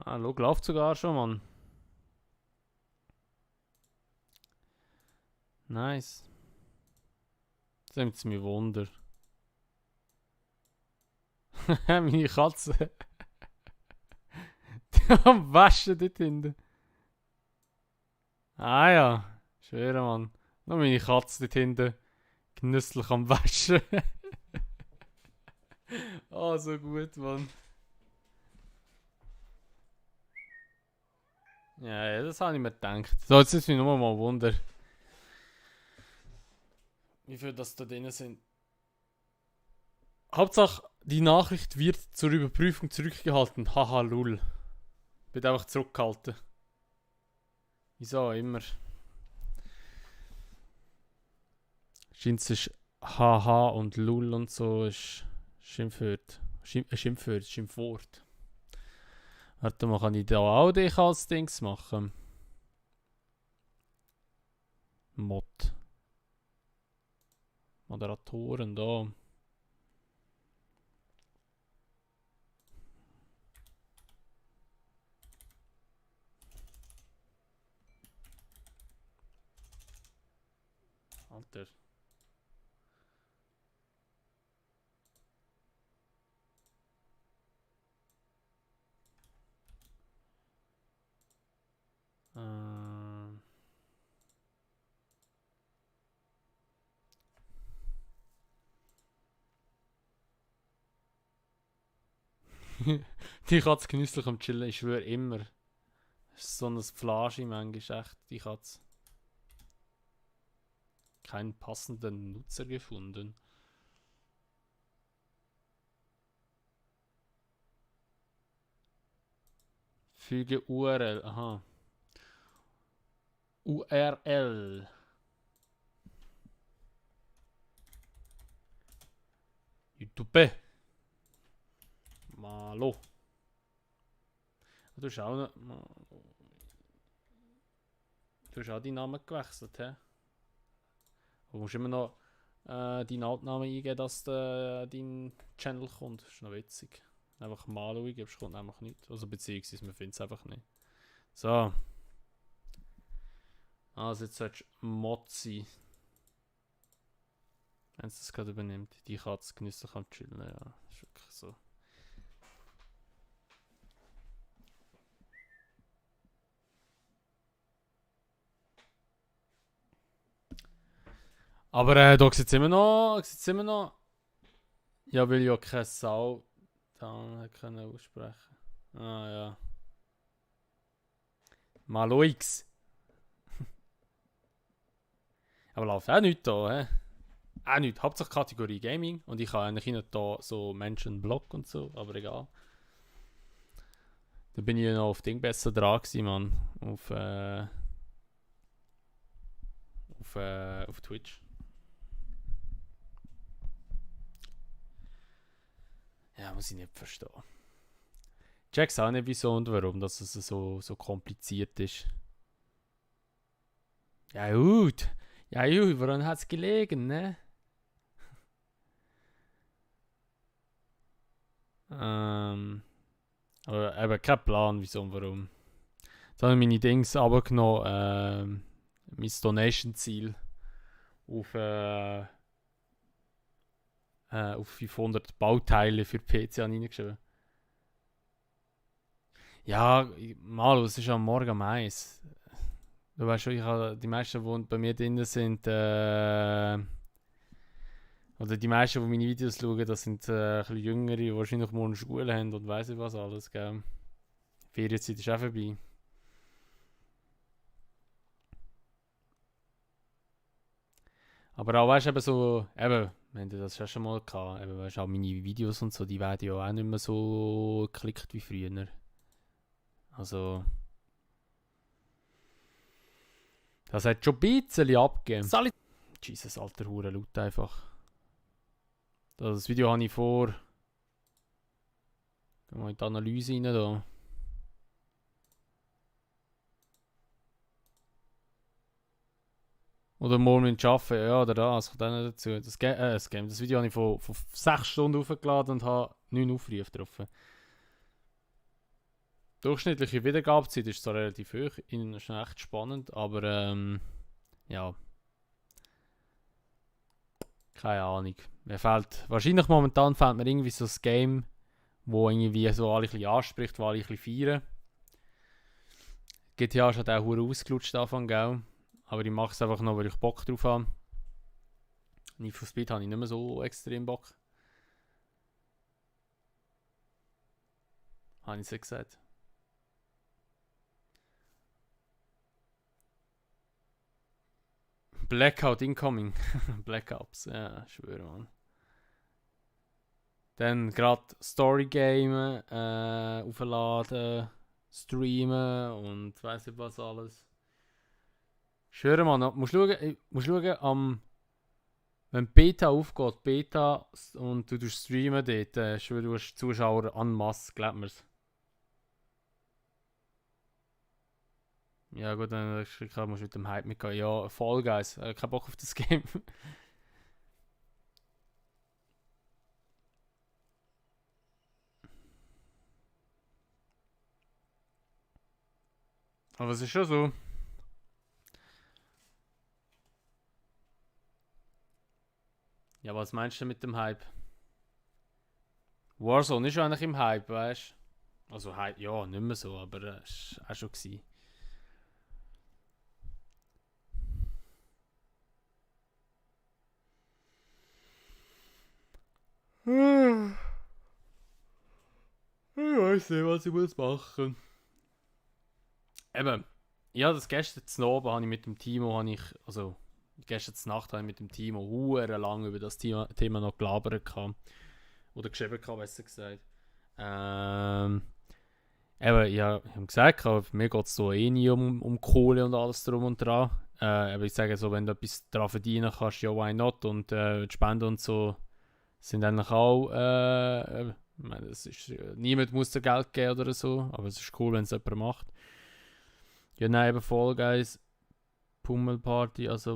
Ah, schau, läuft sogar schon, Mann. Nice. Das nimmt mich Wunder. Meine Katze. Am Waschen dort hinten. Ah ja. Schwöre, Mann. Noch meine Katze dort hinten. Genüsslich am Waschen. Oh, so gut, Mann. Ja, ja, das habe ich mir gedacht. So, jetzt ist mich nur mal Wunder, wie viele das da drin sind. Hauptsache, die Nachricht wird zur Überprüfung zurückgehalten. Haha, lul. Wird einfach zurückgehalten. Wieso immer? Scheint es ist haha und lul und so ist Schimpfwort. Schimpfwort. Warte mal, kann ich da auch dich als Dings machen? Mod. Moderatoren da. Alter. Ähm. Die Katze genüsslich am Chillen, ich schwöre immer. Das ist so ein Flasche manchmal, echt, die Katze. Keinen passenden Nutzer gefunden. Füge URL, aha. URL. YouTube. Malo. Du hast auch, du hast auch deinen Namen gewechselt, hä? Du musst immer noch deinen Altnamen eingeben, dass dein Channel kommt. Das ist noch witzig. Einfach Malo eingibst, kommt einfach nicht. Also beziehungsweise man findet es einfach nicht. So. Also jetzt solltest du Mod sein. Wenn es das gerade übernimmt. Die Katze genüsslich am Chillen, ja. Das ist wirklich so. Aber da sieht es immer noch. Sieht's immer noch. Ja, weil ja keine Sau da können aussprechen. Ah ja. Maloix. Aber läuft auch nichts da, hä? Auch nichts. Hauptsache Kategorie Gaming. Und ich habe eigentlich nicht da so Menschen Blog und so, aber egal. Da bin ich noch auf Ding besser dran gewesen, Mann. Auf Twitch. Ja, muss ich nicht verstehen. Check's auch nicht, wieso und warum dass es so kompliziert ist. Ja gut. Ja gut, woran hat es gelegen, ne? Aber eben kein Plan, wieso und warum. Dann habe ich meine Dings runtergenommen, mein Donation-Ziel auf 500 Bauteile für PC reingeschrieben. Ja, mal, es ist am Morgen um 1. Du weißt schon, die meisten, die bei mir drin sind, oder die meisten, die meine Videos schauen, das sind ein bisschen Jüngere, die wahrscheinlich morgen Schule haben und weiss ich was alles, gell. Ferienzeit ist auch vorbei. Aber auch, weißt du, eben so, eben, wenn du das schon mal gehabt, eben, weißt du, auch meine Videos und so, die werden ja auch nicht mehr so geklickt wie früher. Also, das hat schon ein bisschen abgegeben. Jesus, alter Hure, laut einfach. Das Video habe ich vor. Gehen wir in die Analyse rein da. Oder morgen arbeiten, ja, oder das kommt auch noch dazu. Das Video habe ich vor 6 Stunden aufgeladen und habe 9 Aufrufe drauf. Durchschnittliche Wiedergabezeit ist zwar relativ hoch, ist echt spannend, aber ja, keine Ahnung. Wahrscheinlich momentan fehlt mir irgendwie so ein Game, wo irgendwie so alle ein bisschen anspricht, wo alle ein bisschen feiern. GTA ist halt auch hure ausgelutscht Anfang, gell? Aber ich mache es einfach noch, weil ich Bock drauf habe. Need for Speed habe ich nicht mehr so extrem Bock. Habe ich es gesagt. Blackout incoming. Blackops, ja, ich schwöre, Mann. Dann gerade Story Game aufladen, streamen und weiss nicht was alles. Ich schwöre, Mann, musst schauen, wenn die Beta aufgeht, Beta und du streamen dort, ich schwöre, du hast Zuschauer en masse, glaub mir's. Ja gut, dann musst du mit dem Hype mitgehen. Ja, Fall Guys, kein Bock auf das Game. Aber es ist schon so. Ja, was meinst du mit dem Hype? Warzone ist schon eigentlich im Hype, weißt du? Also Hype, ja, nicht mehr so, aber es war auch schon gewesen. Ich weiß nicht, was ich muss machen. Eben, ja, das gestern zu Abend habe ich mit dem Timo, also gestern Nacht habe ich mit dem Timo hure lang über das Thema noch gelabert gehabt. Oder geschrieben gehabt, besser gesagt. Eben, ja, ich habe gesagt, mir geht es so eh nie um Kohle und alles drum und dran. Aber ich sage so, wenn du etwas daran verdienen kannst, ja, why not? Und die Spenden und so sind eigentlich auch, ich meine, niemand muss dir Geld geben oder so, aber es ist cool, wenn es jemand macht. Ja, nein, eben Fall Guys, Pummelparty, was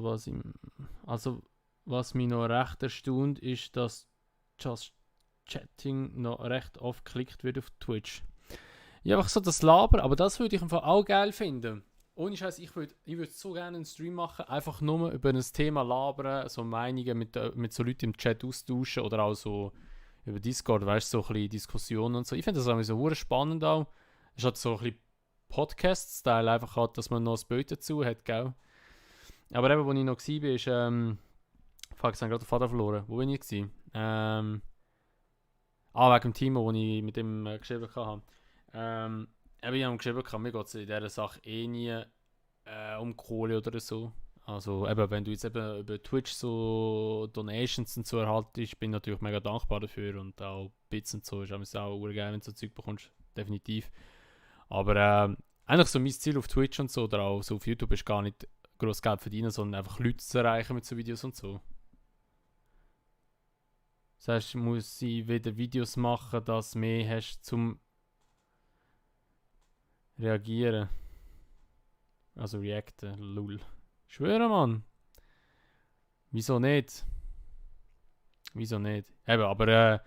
mich noch recht erstaunt, ist, dass Just Chatting noch recht oft geklickt wird auf Twitch. Ja, einfach so das Labern, aber das würde ich einfach auch geil finden. Ohne Scheiß, ich würd so gerne einen Stream machen, einfach nur über ein Thema labern, so Meinungen mit so Leuten im Chat austauschen oder auch so über Discord, weißt du, so ein bisschen Diskussionen und so. Ich finde das auch so hure spannend auch. Es hat so ein bisschen Podcast-Style einfach hat, dass man noch ein Bild dazu hat, gell? Aber eben, wo ich noch war, ist, fuck, ich habe gerade den Vater verloren. Wo bin ich gewesen? Wegen dem Timo, wo ich mit ihm geschrieben habe. Eben, ich habe geschrieben, mir geht es in dieser Sache eh nie um Kohle oder so. Also eben, wenn du jetzt eben über Twitch so Donations und so erhaltest, bin ich natürlich mega dankbar dafür und auch Bits und so, ist auch geil, wenn du so Zeug bekommst, definitiv. Aber eigentlich so mein Ziel auf Twitch und so oder auch so auf YouTube ist gar nicht groß Geld verdienen, sondern einfach Leute zu erreichen mit so Videos und so. Das heißt, muss ich wieder Videos machen, dass du mehr hast zum Reagieren. Also reacten, lul. Schwöre, Mann. Wieso nicht? Wieso nicht? Eben, aber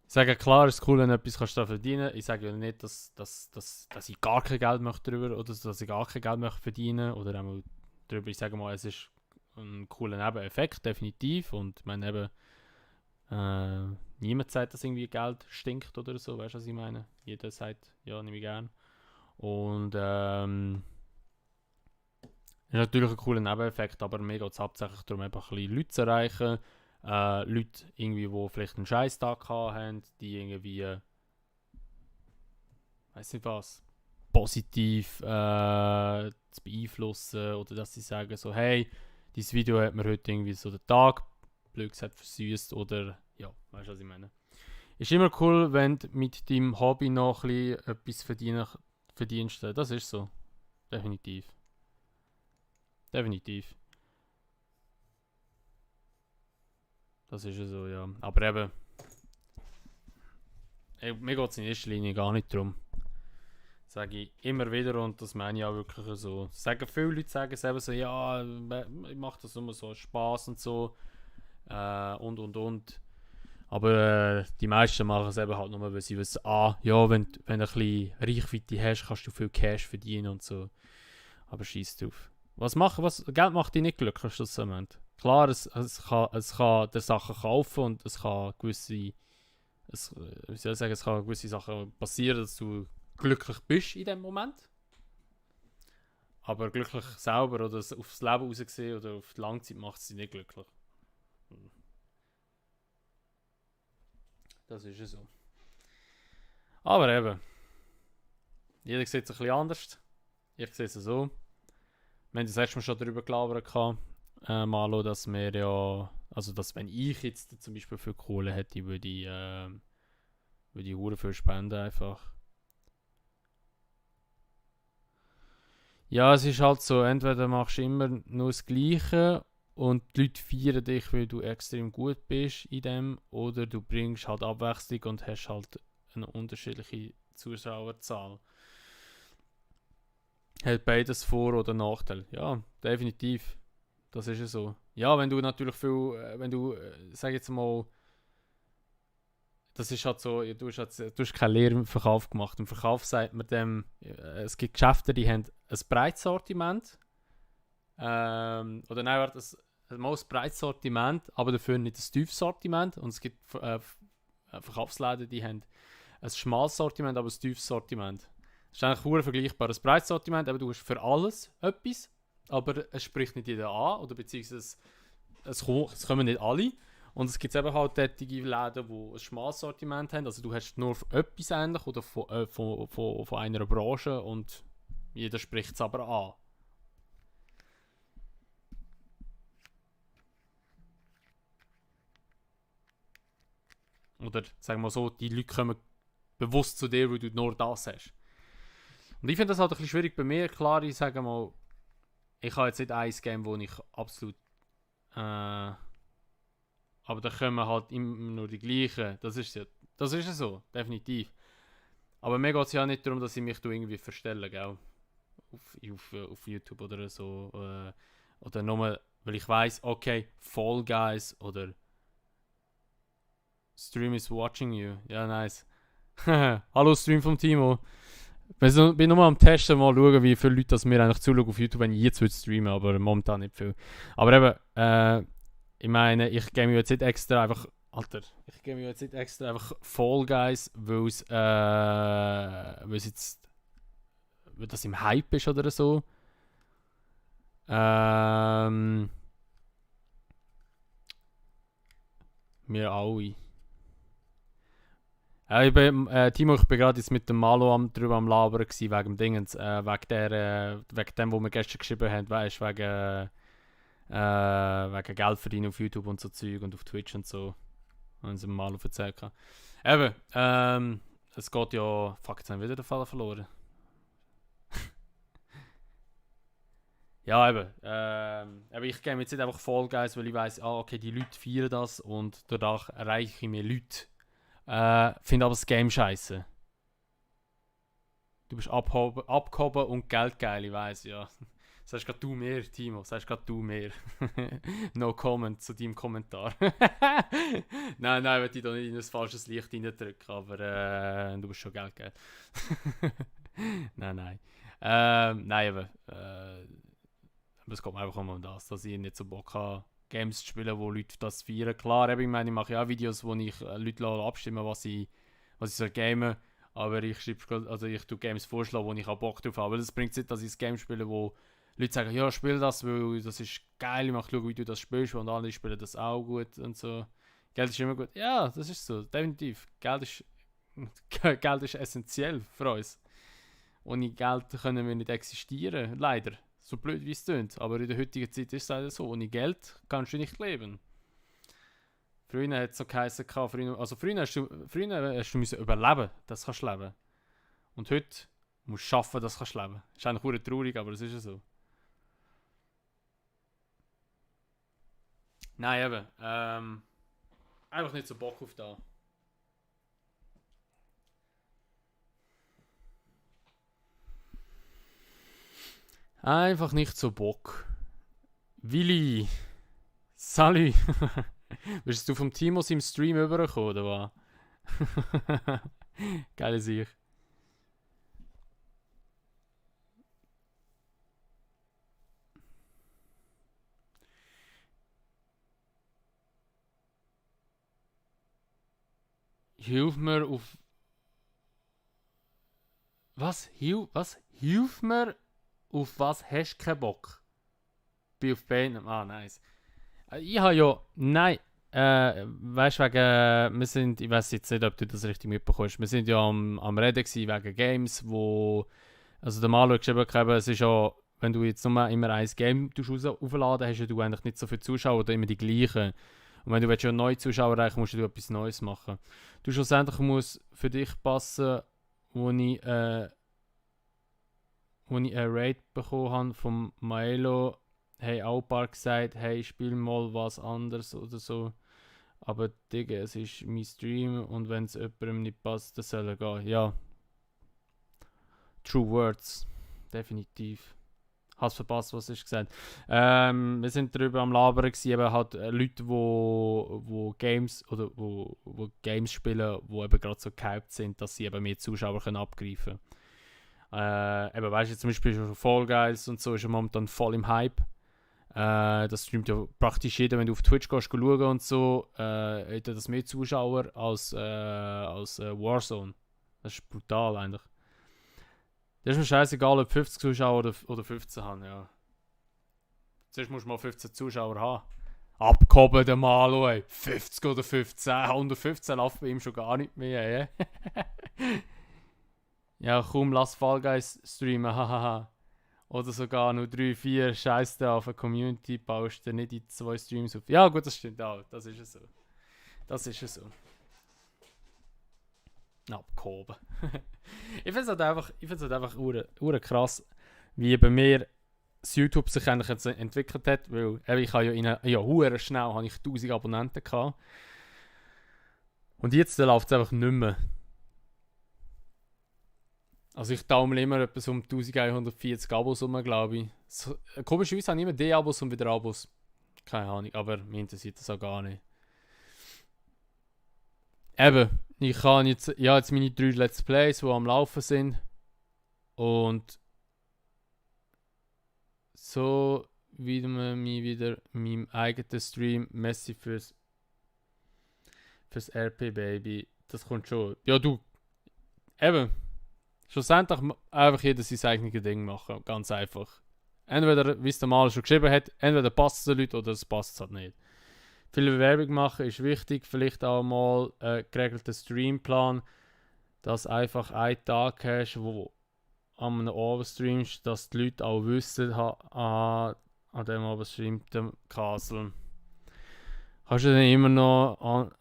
ich sage klar, es ist cool, wenn du etwas kannst verdienen kannst. Ich sage ja nicht, dass ich gar kein Geld möchte drüber oder dass ich gar kein Geld möchte verdienen oder einmal drüber. Ich sage mal, es ist ein cooler Nebeneffekt, definitiv. Und ich meine eben, niemand sagt, dass irgendwie Geld stinkt oder so, weißt du, was ich meine? Jeder sagt, ja, nehme ich gern. Und ist natürlich ein cooler Nebeneffekt, aber mir geht es hauptsächlich darum, einfach ein bisschen Leute zu erreichen. Leute, irgendwie, die vielleicht einen Scheiß-Tag haben, die irgendwie, weiß nicht was, positiv zu beeinflussen oder dass sie sagen so, hey, dieses Video hat mir heute irgendwie so den Tag, blöd gesagt, versüßt oder, ja, weißt du, was ich meine. Ist immer cool, wenn du mit deinem Hobby noch ein bisschen etwas verdienst. Das ist so. Definitiv. Definitiv. Das ist ja so, ja. Aber eben, mir geht es in erster Linie gar nicht darum. Sage ich immer wieder und das meine ich auch wirklich so. Viele Leute sagen es eben so, ja, ich mache das immer so Spaß und so. Und. Aber die meisten machen es eben halt nur, weil sie wissen, ja, wenn du ein bisschen Reichweite hast, kannst du viel Cash verdienen und so. Aber scheiß drauf. Geld macht dich nicht glücklich, schlussendlich. Klar, es kann dir Sachen kaufen und es kann wie soll ich sagen, es kann gewisse Sachen passieren, dass du glücklich bist in dem Moment. Aber glücklich selber oder aufs Leben rausgesehen oder auf die Langzeit macht es dich nicht glücklich. Das ist ja so. Aber eben, jeder sieht es ein bisschen anders. Ich sehe es so. Wir haben das letzte Mal schon darüber gelabert, Malo, dass wir ja, also dass wenn ich jetzt zum Beispiel viel Kohle hätte, würde ich hure viel spenden einfach. Ja, es ist halt so, entweder machst du immer nur das Gleiche und die Leute feiern dich, weil du extrem gut bist in dem, oder du bringst halt Abwechslung und hast halt eine unterschiedliche Zuschauerzahl. Hat beides Vor- oder Nachteil. Ja, definitiv. Das ist ja so. Ja, wenn du natürlich viel, wenn du, sag jetzt mal, das ist halt so, du hast keine Lehre im Verkauf gemacht. Im Verkauf sagt man dem, es gibt Geschäfte, die haben ein breites Sortiment. Oder nein, warte, ein breites Sortiment, aber dafür nicht ein tiefes Sortiment. Und es gibt Verkaufsläden, die haben ein schmales Sortiment, aber ein tiefes Sortiment. Das ist eigentlich sehr vergleichbar. Ein breites Sortiment, aber du hast für alles etwas, aber es spricht nicht jeder an, oder beziehungsweise es kommen nicht alle. Und es gibt eben halt solche Läden, die ein schmales Sortiment haben. Also du hast nur etwas ähnlich oder von einer Branche und jeder spricht es aber an. Oder sagen wir so, die Leute kommen bewusst zu dir, weil du nur das hast. Und ich finde das halt ein bisschen schwierig bei mir. Klar, ich sage mal, ich habe jetzt nicht ein Game, wo ich absolut aber da kommen halt immer nur die gleichen. Das ist ja so, definitiv. Aber mir geht es ja nicht darum, dass ich mich irgendwie verstelle, gell? Auf YouTube oder so. Oder nur, weil ich weiß, okay, Fall Guys oder Stream is watching you. Ja, nice. Hallo Stream vom Timo. Ich bin nur am Testen, mal schauen, wie viele Leute das mir eigentlich zuschauen auf YouTube, wenn ich jetzt streamen würde, aber momentan nicht viel. Aber eben, ich meine, ich gebe mir jetzt nicht extra einfach, Alter, ich gebe mir jetzt nicht extra einfach Fall Guys, weil das im Hype ist oder so. Wir alle. Timo, ich bin gerade jetzt mit dem Malo drüber am Labern gewesen, wegen dem Dingens, wegen dem, wo wir gestern geschrieben haben, weißt du, wegen Geld verdienen auf YouTube und so Zeug und auf Twitch und so. Haben sie mal erzählt. Eben, es geht ja. Fuck, jetzt haben wir wieder den Fall verloren. Ja, eben. Aber ich gehe jetzt nicht einfach Fall Guys, weil ich weiss, okay, die Leute feiern das und dadurch erreiche ich mehr Leute. Finde aber das Game scheiße. Du bist abgehoben und geldgeil, ich weiss, ja. Sagst gerade du mehr, Timo. Sagst gerade du mehr. No comment zu deinem Kommentar. Nein, ich will dich da nicht in ein falsches Licht reindrücken, aber du bist schon geldgeil. Nein. Nein, aber es geht mir einfach um das, dass ich nicht so Bock habe, Games zu spielen, wo Leute das feiern. Klar, ich meine, ich mache ja auch Videos, wo ich Leute abstimmen, was ich so gamen. Aber ich tue Games vorschlagen, wo ich auch Bock drauf habe. Aber das bringt nicht, dass ich ein Game spiele, wo Leute sagen, ja, spiel das, weil das ist geil, ich möchte schauen, wie du das spielst, und andere spielen das auch gut und so. Geld ist immer gut. Ja, das ist so, definitiv. Geld ist essentiell für uns. Ohne Geld können wir nicht existieren, leider. So blöd wie es klingt. Aber in der heutigen Zeit ist es leider so. Ohne Geld kannst du nicht leben. Früher hat es so geheißen, früher hast du müssen überleben, das kannst du leben. Und heute musst du arbeiten, das kannst du leben. Ist eigentlich sehr traurig, aber es ist ja so. Nein, eben. Einfach nicht so Bock auf da. Einfach nicht so Bock. Willi. Salut. Bist du vom Timo im Stream rübergekommen, oder was? Geile Sicht. Hilf mir auf... Was? Hilf mir auf was hast du keinen Bock? Bin auf Beinen. Ah, nice. Ich habe ja... Nein. Weißt du, wegen... Wir sind... Ich weiß jetzt nicht, ob du das richtig mitbekommst. Wir sind ja am Reden gewesen wegen Games, wo... Also der Maler geschrieben hat, es ist ja... Wenn du jetzt nur immer ein Game aufladen hast du eigentlich nicht so viele Zuschauer oder immer die gleichen. Und wenn du ja neue Zuschauer erreichen musst du etwas Neues machen. Du schlussendlich muss für dich passen, wo ich ein Raid bekommen habe von Maelo, hey auch ein paar gesagt, hey spiel mal was anderes oder so. Aber Digga, es ist mein Stream und wenn es jemandem nicht passt, dann soll er gehen. Ja. True Words. Definitiv. Hast verpasst, was ich gesagt. Wir sind darüber am Labern gewesen, eben halt Leute, wo Games oder wo Games spielen, wo eben gerade so gehypt sind, dass sie eben mehr Zuschauer können abgreifen können. Eben weißt du, zum Beispiel Fall Guys und so ist ja momentan voll im Hype. Das streamt ja praktisch jeder, wenn du auf Twitch gehst, schauen und so, hat das mehr Zuschauer als Warzone. Das ist brutal eigentlich. Das ist mir scheißegal, ob 50 Zuschauer oder 15 haben, ja. Zuerst musst du mal 15 Zuschauer haben. Abgehoben der Malo, ey. 50 oder 15. 115 läuft bei ihm schon gar nicht mehr, Ja, komm, lass Fall Guys streamen, hahaha. Oder sogar nur 3, 4 Scheiße auf eine Community, baust du nicht in 2 Streams auf. Ja, gut, das stimmt auch. Das ist es so. Das ist es so. Abgehoben. Ich finde es halt einfach krass, wie bei mir das YouTube sich eigentlich jetzt entwickelt hat, weil ich habe ja schnell habe ich 1000 Abonnenten gehabt. Und jetzt läuft es einfach nicht mehr. Also ich taumel immer etwas um 1140 Abos rum, glaube ich. So, komischerweise habe ich immer D-Abos und wieder Abos. Keine Ahnung, aber mir interessiert das auch gar nicht. Eben, ich habe jetzt meine 3 Let's Plays, die am Laufen sind. Und so wieder mich wieder in meinem eigenen Stream. Messi fürs RP Baby. Das kommt schon. Ja, du. Eben. Schlussendlich einfach jeder sein eigenes Ding machen. Ganz einfach. Entweder, wie es der Maler schon geschrieben hat, entweder passt es den Leuten oder es passt es halt nicht. Viel Bewerbung machen ist wichtig. Vielleicht auch mal einen geregelten Streamplan, dass du einfach einen Tag hast, wo an einem Abend streamst, dass die Leute auch wissen, an dem Abend streamt der Castle. Kannst du dann immer noch an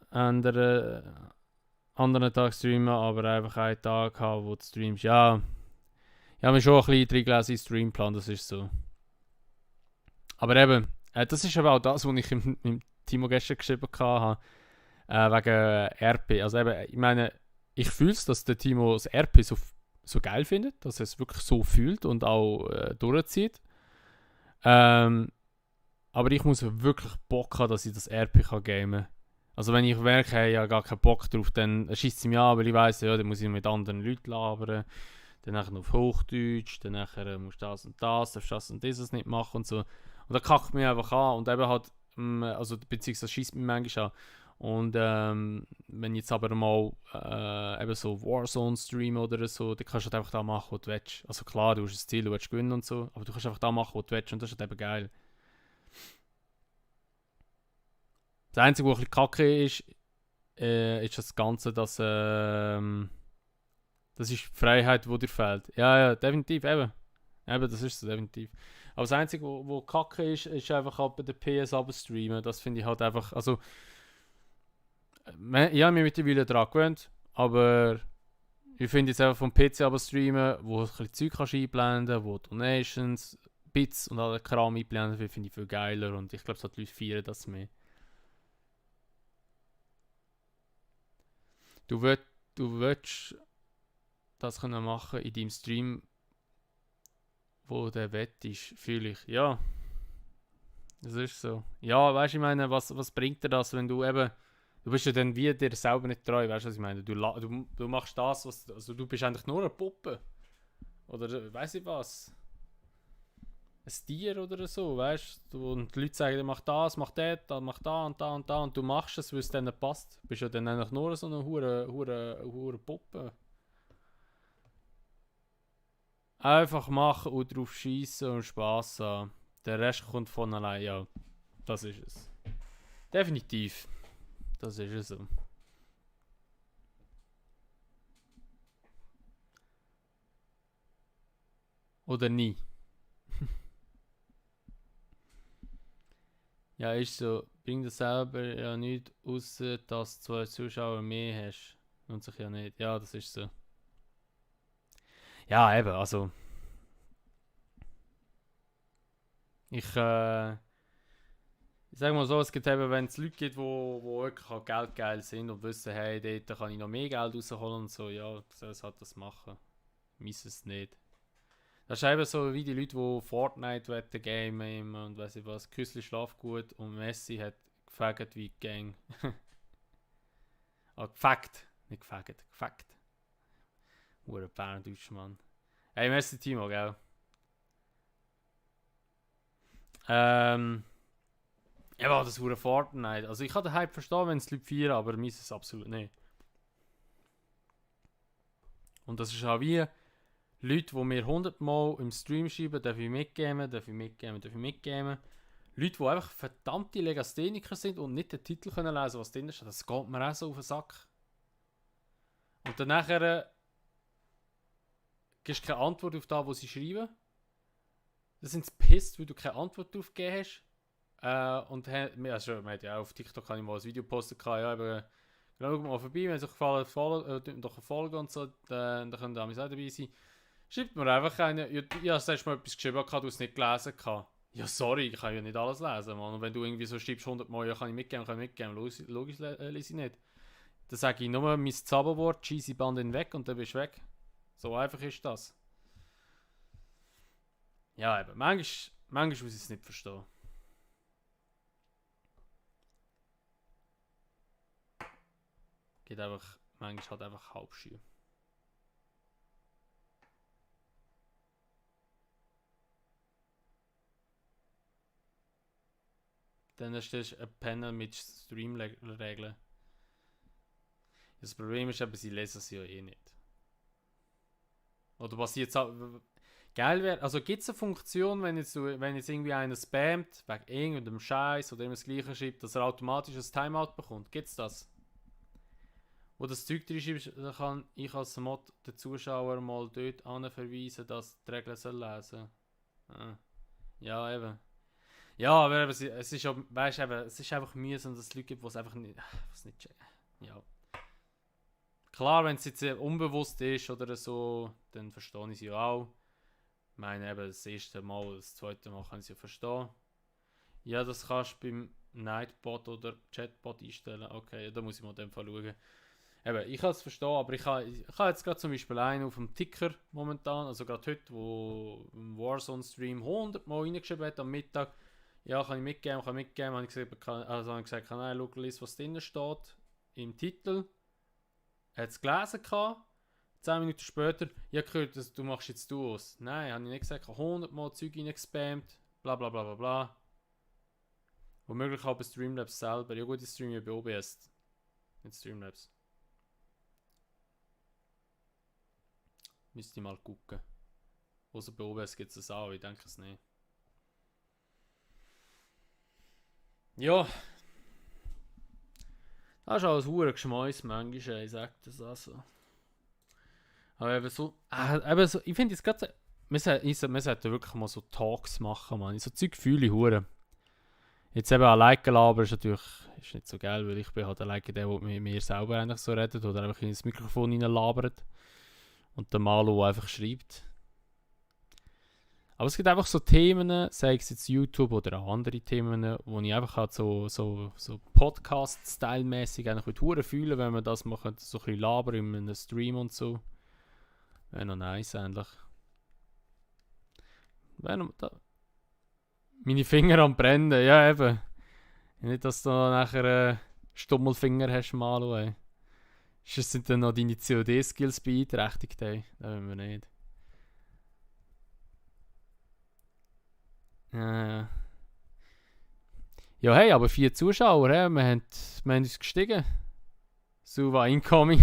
anderen Tag streamen, aber einfach einen Tag haben, wo du streamst. Ja, ich habe mir schon ein bisschen drin gelesen, Streamplan, das ist so. Aber eben, das ist aber auch das, was ich im Timo gestern geschrieben habe, wegen RP. Also eben, ich meine, ich fühle es, dass der Timo das RP so geil findet, dass er es wirklich so fühlt und auch durchzieht. Aber ich muss wirklich Bock haben, dass ich das RP kann gamen. Also wenn ich merke, hey, ich habe gar keinen Bock drauf, dann schießt es mich an, weil ich weiss, ja, dann muss ich mit anderen Leuten labern. Dann nachher auf Hochdeutsch, dann nachher musst du das und das und dieses nicht machen und so. Und dann kackt mich einfach an und eben halt, also beziehungsweise schießt mich manchmal an. Und wenn ich jetzt aber mal eben so Warzone stream oder so, dann kannst du halt einfach da machen, was du willst. Also klar, du hast ein Ziel, du willst gewinnen und so, aber du kannst einfach da machen, was du willst und das ist halt eben geil. Das Einzige, was ein bisschen kacke ist das Ganze, dass das ist die Freiheit, die dir fehlt. Ja, definitiv, eben. Eben, das ist so, definitiv. Aber das Einzige, wo kacke ist einfach halt bei der PS streamen. Das finde ich halt einfach, also ich habe mich mittlerweile daran gewöhnt, aber ich finde jetzt einfach vom PC streamen, wo du ein bisschen Zeug kannst einblenden, wo Donations, Bits und all den Kram einblenden, finde ich viel geiler und ich glaube, so die Leute feiern das mehr. Du willst das können machen in deinem Stream, wo der Wett ist, fühle ich. Ja. Das ist so. Ja, weißt du, ich meine, was bringt dir das, wenn du eben. Du bist ja dann wie dir selber nicht treu, weißt du, was ich meine? Du machst das, was. Also du bist eigentlich nur eine Puppe. Oder weiß ich was. Ein Tier oder so, weißt du? Und die Leute sagen, mach das, mach das, mach da und da und da und du machst es, weil es dann nicht passt. Du bist ja dann eigentlich nur so eine hure Puppe. Einfach machen und drauf schießen und Spaß haben. Der Rest kommt von allein, ja. Das ist es. Definitiv. Das ist es so. Oder nie. Ja, ist so. Bring dir selber ja nichts, außer dass du 2 Zuschauer mehr hast. Und sich ja nicht. Ja, das ist so. Ja, eben, also. Ich sage mal so, es gibt eben, wenn es Leute gibt, wo wirklich auch geldgeil sind und wissen, hey, dort kann ich noch mehr Geld rausholen und so, ja, soll es halt das machen. Miss es nicht. Das ist eben so wie die Leute, die Fortnite wetten, Game und weiss ich was, Küssli schlaft gut und Messi hat gefegt wie die Gang. Ah, gefegt, nicht gefegt, gefegt. Hure Berndeutsch, Mann. Hey, Messi Timo, gell? Ähm, ja, das hure Fortnite. Also ich kann den Hype verstehen, wenn es Leute feiern, aber mir ist es absolut nicht. Und das ist auch wie Leute, die mir 100 Mal im Stream schreiben, darf ich mitgeben, darf ich mitgeben, darf ich mitgeben. Leute, die einfach verdammte Legastheniker sind und nicht den Titel können lesen, was drin steht, das geht mir auch so auf den Sack. Und dann nachher gibst du keine Antwort auf das, was sie schreiben. Dann sind sie pisst, weil du keine Antwort darauf gegeben hast. Und also, man hat ja auf TikTok kann ich mal ein Video posten, ja, aber schau mal vorbei, wenn es euch gefallen, doch folgen und so, dann könnt ihr auch dabei sein. Schreibt mir einfach eine, ja, sagst mal etwas geschrieben, du es nicht gelesen. Ja, sorry, ich kann ja nicht alles lesen, Mann. Und wenn du irgendwie so schreibst 100 Mal, ja, kann ich mitgeben, logisch lese ich nicht. Dann sage ich nur mein Zauberwort, cheesy Band weg und dann bist du weg. So einfach ist das. Ja, eben, manchmal muss ich es nicht verstehen. Geht einfach, manchmal halt einfach Halbschuhe. Dann erstellst du ein Panel mit Stream-Regeln. Das Problem ist aber, sie lesen sie ja eh nicht. Oder was jetzt auch geil wäre, also gibt es eine Funktion, wenn jetzt irgendwie einer spammt, wegen irgendeinem Scheiß oder immer das Gleiche schreibt, dass er automatisch ein Timeout bekommt? Gibt es das? Wo das Zeug drin schreibt, dann kann ich als Mod den Zuschauer mal dort verweisen, dass die Regeln lesen soll. Ah. Ja, eben. Ja, aber es ist, weißt, eben, es ist einfach mühsam, dass es Leute gibt, die es einfach nicht, was nicht checken. Ja. Klar, wenn es jetzt unbewusst ist oder so, dann verstehe ich sie ja auch. Ich meine, eben das erste Mal, das zweite Mal kann ich sie ja verstehen. Ja, das kannst du beim Nightbot oder Chatbot einstellen. Okay, da muss ich mal in dem Fall schauen. Eben, ich kann es verstehen, aber ich habe jetzt gerade zum Beispiel einen auf dem Ticker momentan, also gerade heute, wo im Warzone-Stream 100 Mal reingeschrieben hat am Mittag. Ja, kann ich mitgeben, habe ich gesagt, habe ich gesagt, schau, was drin steht im Titel. Er hat es gelesen, 10 Minuten später, ja gehört, du machst jetzt Duos. Nein, habe ich nicht gesagt, ich habe 100 Mal Zeug reingespammt, bla bla bla bla bla. Womöglich auch bei Streamlabs selber. Ja gut, ich streame bei OBS, nicht Streamlabs. Müsste ich mal gucken. Außer bei OBS gibt es das auch, ich denke es nicht. Ja. Das ist alles verdammt Geschmäus manchmal, ich sag das also. Aber eben so, ich finde es gerade, wir sollten wirklich mal so Talks machen, man. So Zeug fühle ich hure. Jetzt eben alleine labern ist natürlich nicht so geil, weil ich bin halt alleine der mit mir selber eigentlich so redet oder einfach ins Mikrofon labert und der Malo einfach schreibt. Aber es gibt einfach so Themen, sei es jetzt YouTube oder auch andere Themen, wo ich einfach halt so Podcast-Style-mäßig eigentlich hure fühlen, wenn wir das machen, so ein bisschen labern in einem Stream und so. Wäre noch nice eigentlich. Meine Finger am brennen, ja eben. Nicht, dass du nachher Stummelfinger hast, Malu, ey. Sind dann noch deine COD-Skills beeinträchtigt, ey? Das wollen wir nicht. Ja, ja, hey, aber 4 Zuschauer, hä? Wir haben uns gestiegen. Suva incoming.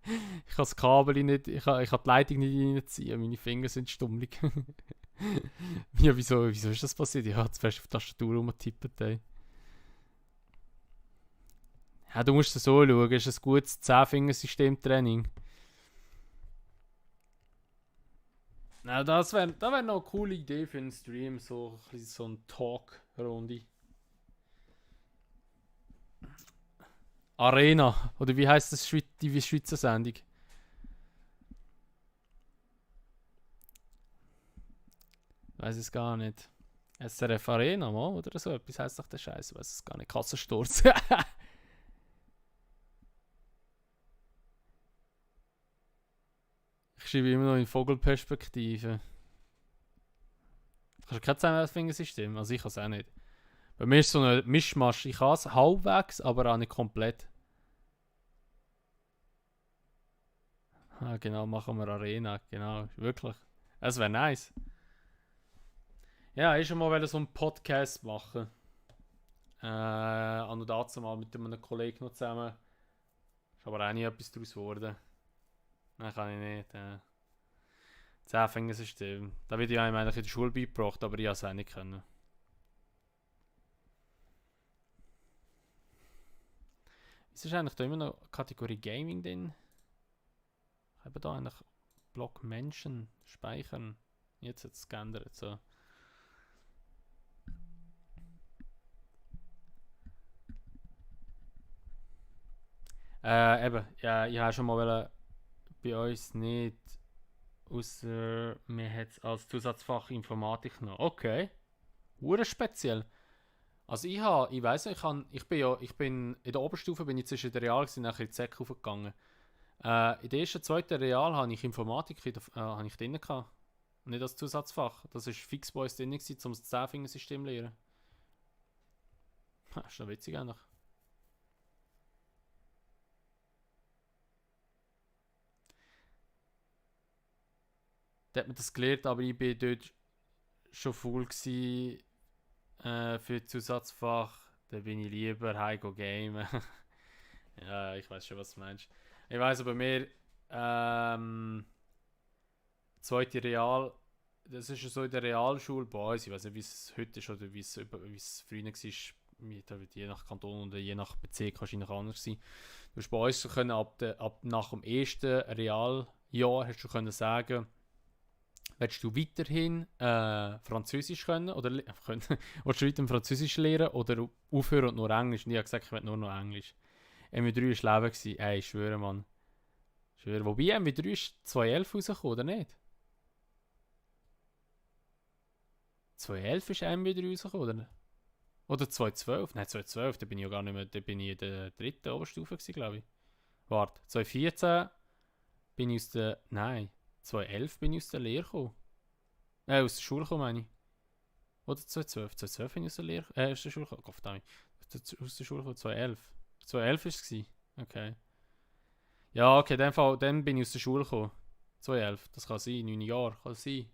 Ich kann das Kabel nicht, ich kann die Leitung nicht reinziehen, meine Finger sind stummelig. Ja, wieso ist das passiert? Ich habe jetzt fest auf die Tastatur rumgetippt, ey. Ja, du musst es so schauen, es ist ein gutes 10-Fingersystem-Training. Ja, das wär noch eine coole Idee für einen Stream, so eine Talk-Runde. Arena, oder wie heißt das die Schweizer Sendung? Weiß es gar nicht. SRF Arena, mal, oder so etwas heisst doch der Scheiß, weiß es gar nicht. Kassensturz. Ich schreibe immer noch in Vogelperspektive. Hast du kein Zusammenfingersystem? Also ich kann es auch nicht. Bei mir ist so ein Mischmasch. Ich kann es halbwegs, aber auch nicht komplett. Ah, genau, machen wir Arena. Genau, wirklich. Es wäre nice. Ja, ich schon mal so einen Podcast machen. An und dazu mal mit einem Kollegen noch zusammen. Ist aber auch nie etwas daraus geworden. Nein, kann ich nicht. 10-Fingersystem. Da wird ja eigentlich in der Schule beigebracht, aber ich habe es auch nicht können. Wieso ist eigentlich da immer noch Kategorie Gaming drin? Ich habe da eigentlich Block Menschen speichern. Jetzt hat es geändert. So. Eben, ja, ich habe schon mal bei uns nicht, außer wir hat es als Zusatzfach Informatik noch. Okay, speziell. Also ich weiß nicht, ich bin in der Oberstufe bin ich zwischen der Real und nachher in die Sek aufgegangen. In der ersten, zweiten Real habe ich Informatik habe ich drin gehabt. Nicht als Zusatzfach. Das war fix bei uns drin, um das 10-Fingersystem zu lernen. Ist doch witzig eigentlich. Da hat man das gelernt, aber ich war dort schon faul gewesen, für Zusatzfach. Da bin ich lieber heim gamen. Ja, ich weiß schon, was du meinst. Ich weiß aber mehr, zweite Real, das ist ja so in der Realschule bei uns, ich weiß nicht, wie es heute ist oder wie es früher war, je nach Kanton oder je nach Bezirk wahrscheinlich anders sein. Du hast bei uns so können, ab nach dem ersten Realjahr hast du können sagen, willst du weiterhin Französisch können oder willst du weiter Französisch lernen oder aufhören und nur Englisch? Und ich habe gesagt, ich will nur noch Englisch. MW3 war Leben gewesen. Ey, ich schwöre, Mann. Ich schwöre. Wobei MW3 ist 2011 rausgekommen, oder nicht? 2011 ist MW3 rausgekommen, oder? Oder 2012? Nein, 2012, da bin ich ja gar nicht mehr, da bin ich in der dritten Oberstufe gewesen, glaube ich. Warte, 2014 bin ich aus der, nein, 2011 bin ich aus der Lehre gekommen. Aus der Schule gekommen, meine ich. Oder 2012? 2012 bin ich aus der Lehre, aus der Schule gekommen. Gott, verdammt. Aus der Schule gekommen, 2011. 2011 war es. Okay. Ja, okay, in dem Fall, dann bin ich aus der Schule gekommen. 2011, das kann sein, 9 Jahre, kann sein.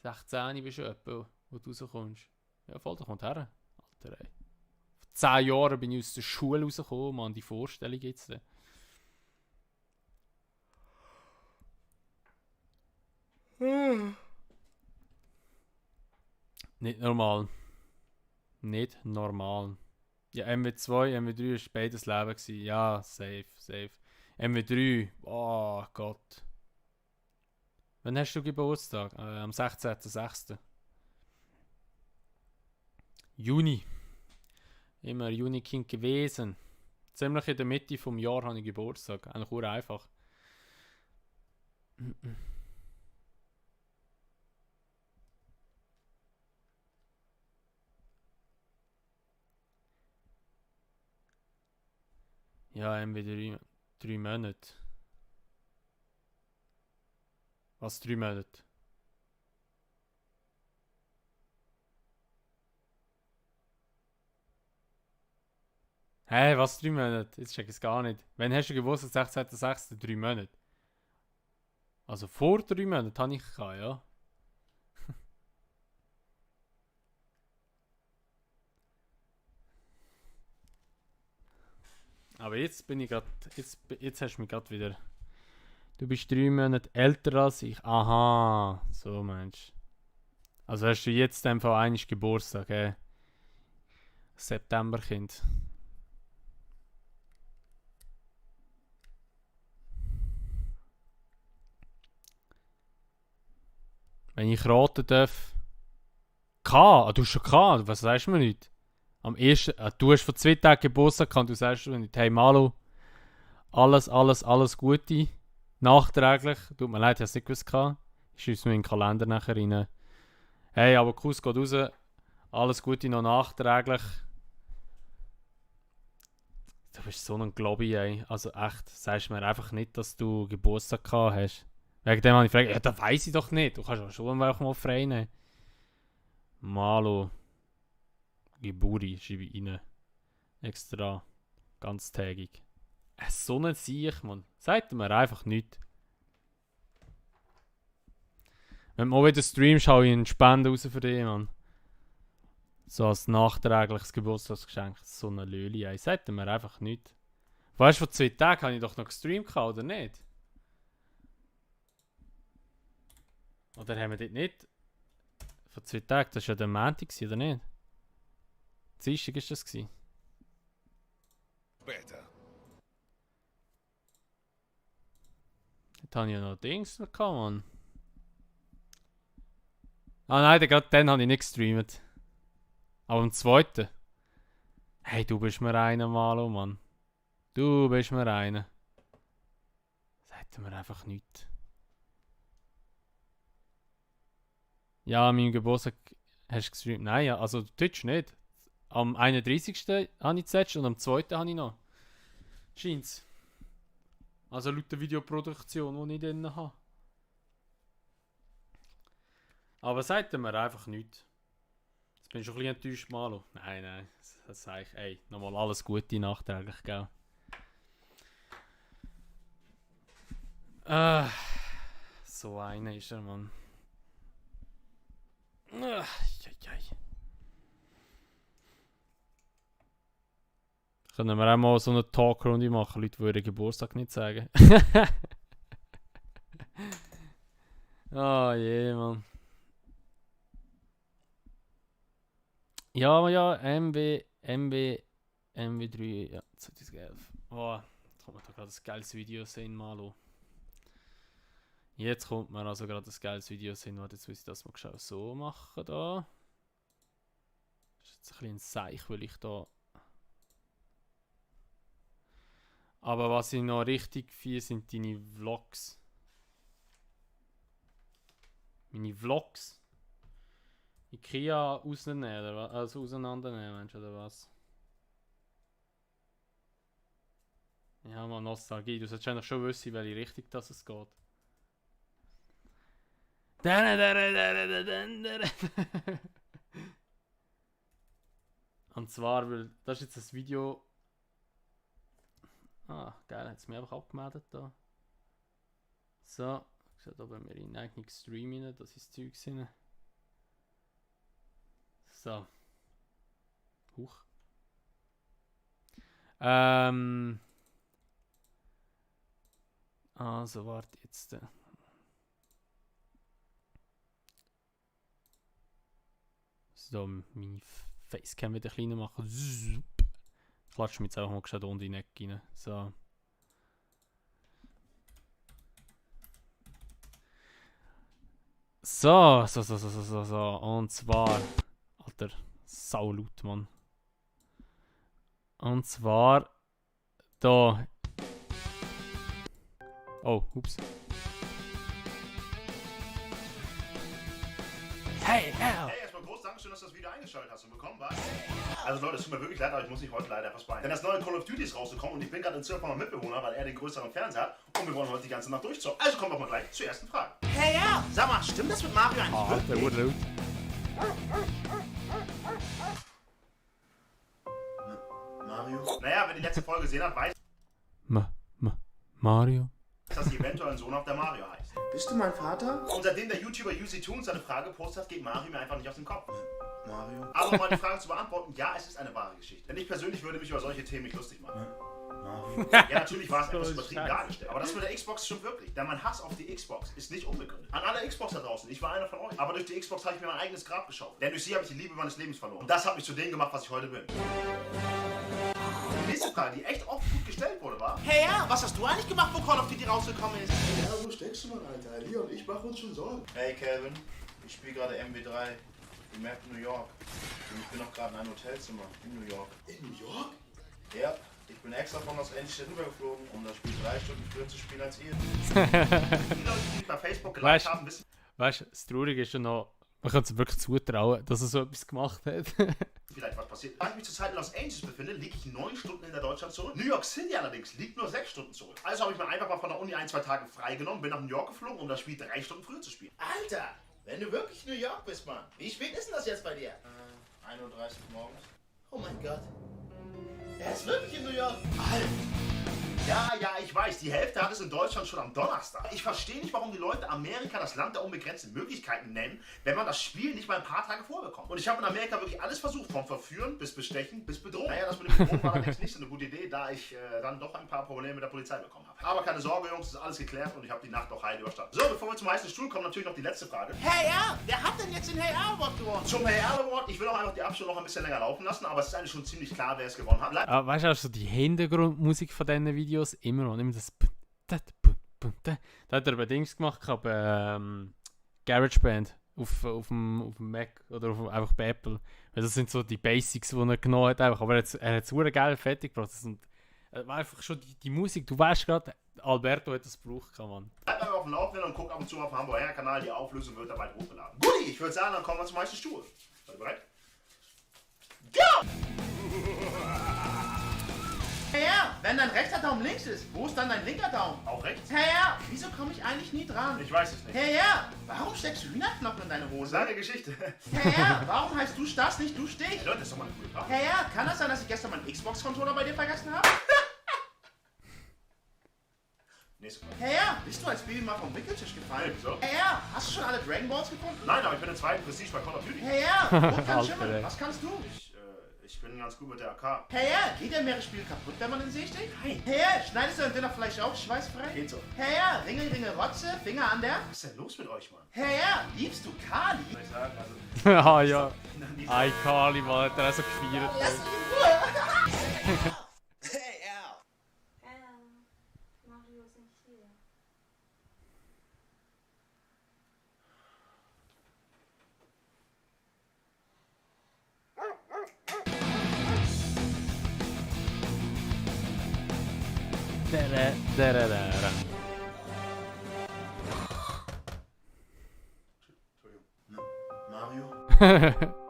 16 bist du etwa, wo du rauskommst. Ja, voll, da kommt her. Alter, ey. Vor 10 Jahren bin ich aus der Schule rausgekommen, man, die Vorstellung jetzt. Nicht normal. Nicht normal. Ja, MW2, MW3 war beides Leben gewesen. Ja, safe, safe. MW3, oh Gott. Wann hast du Geburtstag? Am 16.06. Juni. Immer Juni-Kind gewesen. Ziemlich in der Mitte vom Jahr habe ich Geburtstag. Eigentlich nur einfach. Ja, MW3, 3 Monate. Was 3 Monate? Hey, was 3 Monate? Jetzt check ich es gar nicht. Wann hast du Geburtstag? 16.06. 3 Monate. Also vor 3 Monaten habe ich gehabt, ja. Aber jetzt bin ich gerade. Jetzt hast du mich gerade wieder. Du bist 3 Monate älter als ich. Aha, so meinst du. Also hast du jetzt einfach einmal Geburtstag, Septemberkind. Wenn ich raten darf. Du hast schon gehabt, was sagst du mir nicht? Am ersten, du hast vor 2 Tagen Geburtstag gehabt, du sagst mir nicht, hey Malu, alles Gute. Nachträglich. Tut mir leid, ich habe es nicht gewusst. Ich schreibe es mir in den Kalender nachher rein. Hey, aber Kuss geht raus. Alles Gute noch nachträglich. Du bist so ein Globby, ey. Also echt, sagst mir einfach nicht, dass du Geburtstag gehabt hast. Wegen dem habe ich gefragt, ja, das weiss ich doch nicht. Du kannst auch schon mal frei nehmen. Malo. Geburi schreibe ich rein. Extra. Ganztägig. So ein Siech, Mann. Sagt mir einfach nichts. Wenn du mal wieder streamst, hau ich eine Spende raus für dich, Mann. So als nachträgliches Geburtstagsgeschenk. So eine Löli, ey. Sagt mir einfach nichts. Weißt du, vor 2 Tagen habe ich doch noch gestreamt, oder nicht? Oder haben wir dort nicht? Vor 2 Tagen, das war ja der Montag, oder nicht? Dienstag war das. Später. Dort habe ich ja noch Dings noch gehabt, Mann. Ah nein, gerade dann habe ich nicht gestreamt. Aber am 2. Hey, du bist mir einer, Malo, Mann. Du bist mir einer. Sagt mir einfach nichts. Ja, an meinem Geburtstag hast du gestreamt. Nein, ja, also Twitch nicht. Am 31. habe ich gesetzt und am 2. habe ich noch. Scheint's. Also laut der Videoproduktion, die ich drin habe. Aber sagt mir einfach nichts. Jetzt bin ich schon ein bisschen enttäuscht, Malo. Nein. Das sage ich, ey, nochmal alles Gute nachträglich, gell? So einer ist er, Mann. Können wir auch mal so eine Talkrunde machen, Leute, die ihren Geburtstag nicht sagen. Je, Mann. Ja, MW3, ja, 2011. Oh, jetzt kommt mir da gerade ein geiles Video sehen, Malo. Jetzt kommt mir also gerade ein geiles Video sehen, warte, jetzt muss ich das mal so machen da. Das ist jetzt ein bisschen ein Seich, weil ich da... Aber was ich noch richtig finde, sind deine Vlogs. Meine Vlogs. Ikea auseinandernehmen, oder was? Also auseinandernehmen, Mensch, oder was? Ja, mal Nostalgie. Du solltest eigentlich schon wissen, in welche Richtung das es geht. Und zwar, weil das ist jetzt ein Video. Ah, geil, hat es mir einfach abgemeldet da. So, ich sehe da bei mir in eigenen Stream rein, das ist das Zeug rein. So. Huch. Also, warte jetzt. So, meine Facecam wieder kleiner machen. Klatsch mich jetzt einfach mal gescheit unten in die Ecke rein. So. So. Und zwar. Alter, saulaut, Mann. Und zwar. Da. Oh, ups. Hey, hell! Hey, erstmal groß Dankeschön, dass du das Video eingeschaltet hast und bekommen hast. Also Leute, es tut mir wirklich leid, aber ich muss nicht heute leider etwas bei. Denn das neue Call of Duty ist rausgekommen und ich bin gerade in Zürich von meinem Mitbewohner, weil er den größeren Fernseher hat und wir wollen heute die ganze Nacht durchzocken. Also kommen wir mal gleich zur ersten Frage. Hey, ja! Sag mal, stimmt das mit Mario eigentlich wirklich? Der wurde laut. Mario? Naja, letzte Folge gesehen hat, weiß, Mario? dass sie eventuell ein Sohn auf der Mario heißt. Bist du mein Vater? Und seitdem der YouTuber UC2 seine Frage gepostet hat, geht Mario mir einfach nicht aus dem Kopf. Mario? Aber um mal die Frage zu beantworten, ja, es ist eine wahre Geschichte. Denn ich persönlich würde mich über solche Themen nicht lustig machen. Mario? Ja, natürlich war es etwas übertrieben dargestellt. Aber das mit der Xbox stimmt wirklich. Denn mein Hass auf die Xbox ist nicht unbegründet. An alle Xboxer draußen, ich war einer von euch. Aber durch die Xbox habe ich mir mein eigenes Grab geschaut. Denn durch sie habe ich die Liebe meines Lebens verloren. Und das hat mich zu dem gemacht, was ich heute bin. Die nächste Frage, die echt oft gut gestellt wurde, war: Hey, ja, was hast du eigentlich gemacht, wo Call of Duty rausgekommen ist? Ja, wo steckst du, Mann, Alter? Leon und ich machen uns schon Sorgen. Hey, Kevin, ich spiele gerade MW3, die Map New York. Und ich bin noch gerade in einem Hotelzimmer in New York. In New York? Ja, ich bin extra von Los Angeles rübergeflogen, um das Spiel 3 Stunden früher zu spielen als ihr. Die Leute, die bei Facebook geliked haben, wissen... Weißt du, das Traurige ist schon noch, man kann es wirklich zutrauen, dass er so etwas gemacht hat. Vielleicht was passiert. Da ich mich zurzeit in Los Angeles befinde, liege ich 9 Stunden in der Deutschland zurück. New York City allerdings liegt nur 6 Stunden zurück. Also habe ich mir einfach mal von der Uni 1-2 Tage freigenommen, bin nach New York geflogen, um das Spiel 3 Stunden früher zu spielen. Alter, wenn du wirklich New York bist, Mann. Wie spät ist denn das jetzt bei dir? 1:30 Uhr morgens. Oh mein Gott. Er ist wirklich in New York. Alter. Ja, ich weiß, die Hälfte hat es in Deutschland schon am Donnerstag. Ich verstehe nicht, warum die Leute Amerika das Land der unbegrenzten Möglichkeiten nennen, wenn man das Spiel nicht mal ein paar Tage vorbekommt. Und ich habe in Amerika wirklich alles versucht, vom Verführen bis Bestechen bis Bedrohen. Naja, das mit dem Bedrohen war allerdings nicht so eine gute Idee, da ich dann doch ein paar Probleme mit der Polizei bekommen habe. Aber keine Sorge, Jungs, ist alles geklärt und ich habe die Nacht auch heil überstanden. So, bevor wir zum heißen Stuhl kommen, natürlich noch die letzte Frage. Hey, ja, wer hat denn jetzt den Hey R Award gewonnen? Zum Hey R Award, ich will auch einfach die Abstimmung noch ein bisschen länger laufen lassen, aber es ist eigentlich schon ziemlich klar, wer es gewonnen hat. Weißt du, also die Hintergrundmusik von diesen Videos immer noch das. Da hat er bei Dings gemacht, bei GarageBand auf dem Mac oder einfach bei Apple. Weil das sind so die Basics, die er genommen hat. Einfach. Aber er hat es super geil fertig gebracht. War einfach schon die Musik. Du weißt gerade, Alberto hat das gebraucht, man. Bleibt einfach auf dem Laufenden und guckt ab und zu auf dem Hamburger Kanal. Die Auflösung wird dabei hochgeladen. Guti, ich würde sagen, dann kommen wir zum heißen Stuhl. Seid ihr bereit? Ja! Hey, ja, wenn dein rechter Daumen links ist, wo ist dann dein linker Daumen? Auch rechts? Hey, ja, wieso komme ich eigentlich nie dran? Ich weiß es nicht. Hey, ja, warum steckst du Hühnerknochen in deine Hose? Lange Geschichte. Hey, ja, warum heißt du Stars nicht du Stich? Hey, Leute, das ist doch mal eine coole Frage. Hey, ja, kann das sein, dass ich gestern meinen Xbox-Controller bei dir vergessen habe? Nächste Frage. Hey, ja, bist du als Baby mal vom Wickeltisch gefallen? Wieso? Hey, ja, hast du schon alle Dragon Balls gefunden? Nein, aber ich bin im zweiten Prestige bei Call of Duty. Hey, ja, wo kann Schimmel? Was kannst du? Ich bin ganz gut mit der AK. Hey, ja, geht der Meeresspiegel kaputt, wenn man in den See steht? Nein. Hey, ja, schneidest du dein Dinnerfleisch auch schweißfrei? Geht so. Hey, ja, Ringel, Ringel, Rotze, Finger an der? Was ist denn los mit euch, Mann? Hey, ja, liebst du Kali? Soll ich sagen, also... Ah, ja. Ay, Kali, Mann, hat er so gefeiert. Lass mich in Ruhe! Hey, ja. Mario ist nicht hier. Mario?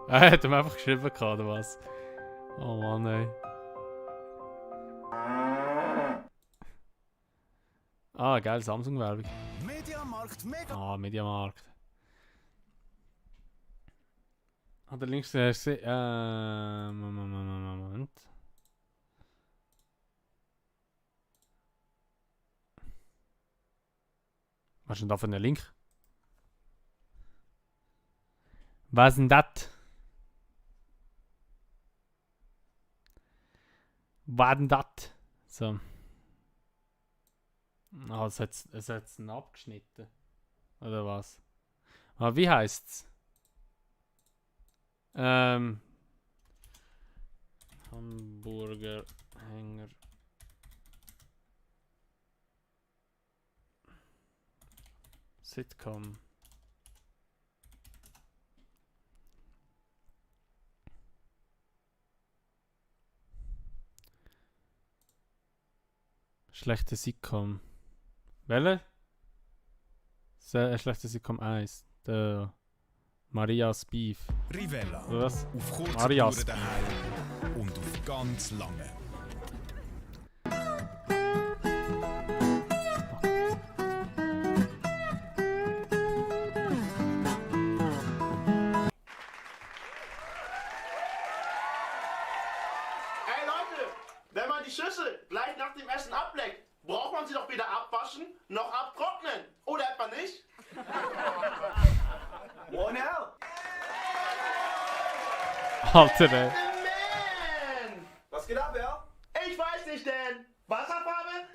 Er hat ihm einfach geschrieben, oder was? Oh Mann, ey. Ah, geil, Samsung-Werbung. Mediamarkt, mega. Ah, Mediamarkt. Hat er links gesehen? Moment. Was ist denn da für ein Link? Was ist denn das? Was ist denn das? So. Ah, es hat es abgeschnitten. Oder was? Ah, wie heißt's? Hamburger Hänger. Sitcom. Schlechte Sitcom. Welche? Schlechte Sitcom 1. Der Marias Beef. Rivella. Oder was? Auf kurze Marias Touren daheim und auf ganz lange. Hey Leute, wenn man die Schüssel darf trocknen. Oder etwa nicht? One out. Alter, ey. Man! Was geht ab, ja? Ich weiß nicht, denn. Wasserfarbe?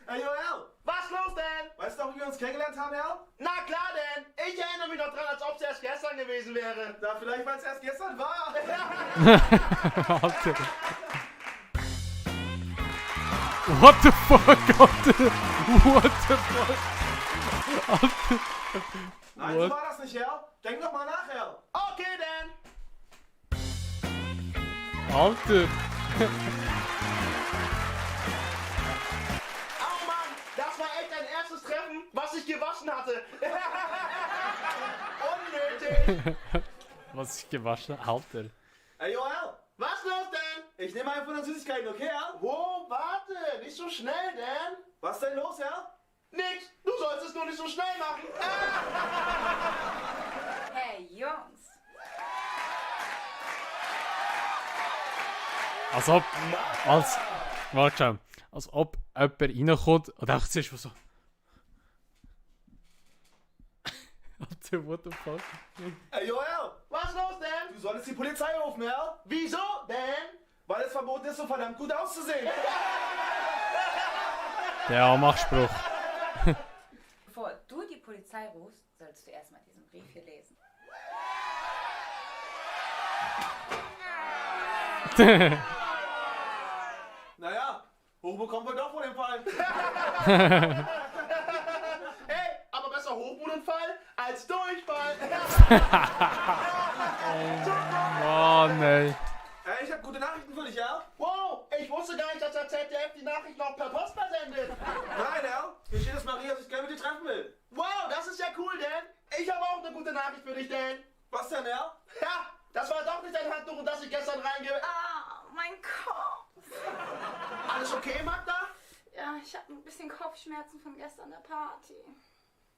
Hey, Joel. Was los denn? Weißt du noch, wie wir uns kennengelernt haben, ja? Na klar denn. Ich erinnere mich noch dran, als ob es erst gestern gewesen wäre. Da vielleicht, weil es erst gestern war. Alter. What the fuck, Alter? What the fuck? Alter. Nein, so war das nicht, ja? Denk doch mal nach, ja. Okay denn. Alter. Oh Mann, das war echt ein erstes Treffen, was ich gewaschen hatte. Unnötig. Was ich gewaschen habe. Alter. Hey, Joel. Was los denn? Ich nehme einen von den Süßigkeiten, okay, ja? Oh, warte, nicht so schnell denn. Was denn los, ja? Nix, du sollst es nur nicht so schnell machen. Hey Jungs, Als ob. Warte schon. Als ob jemand reinkommt und einfach zuerst so. Alter, what the fuck? Hey, Joel. Was los denn? Du solltest die Polizei rufen, ja? Wieso denn? Weil es verboten ist, so verdammt gut auszusehen. Der Anmachspruch. bevor du die Polizei rufst, sollst du erstmal diesen Brief hier lesen. Naja, hoch bekommen wir doch wohl den Fall. Hey, aber besser Hochwutanfall als Durchfall. Mann, ey. Hey, ich habe gute Nachrichten für dich, ja? Wow, ich wusste gar nicht, dass der ZDF die Nachricht noch per Post versendet. Nein, ja? Hier steht, dass Maria sich gerne mit dir treffen will. Wow, das ist ja cool, Dan. Ich habe auch eine gute Nachricht für dich, Dan. Was denn, ja? Ja, das war doch nicht dein Handtuch, in das ich gestern reinge... Ah, mein Kopf. Alles okay, Magda? Ja, ich habe ein bisschen Kopfschmerzen von gestern der Party.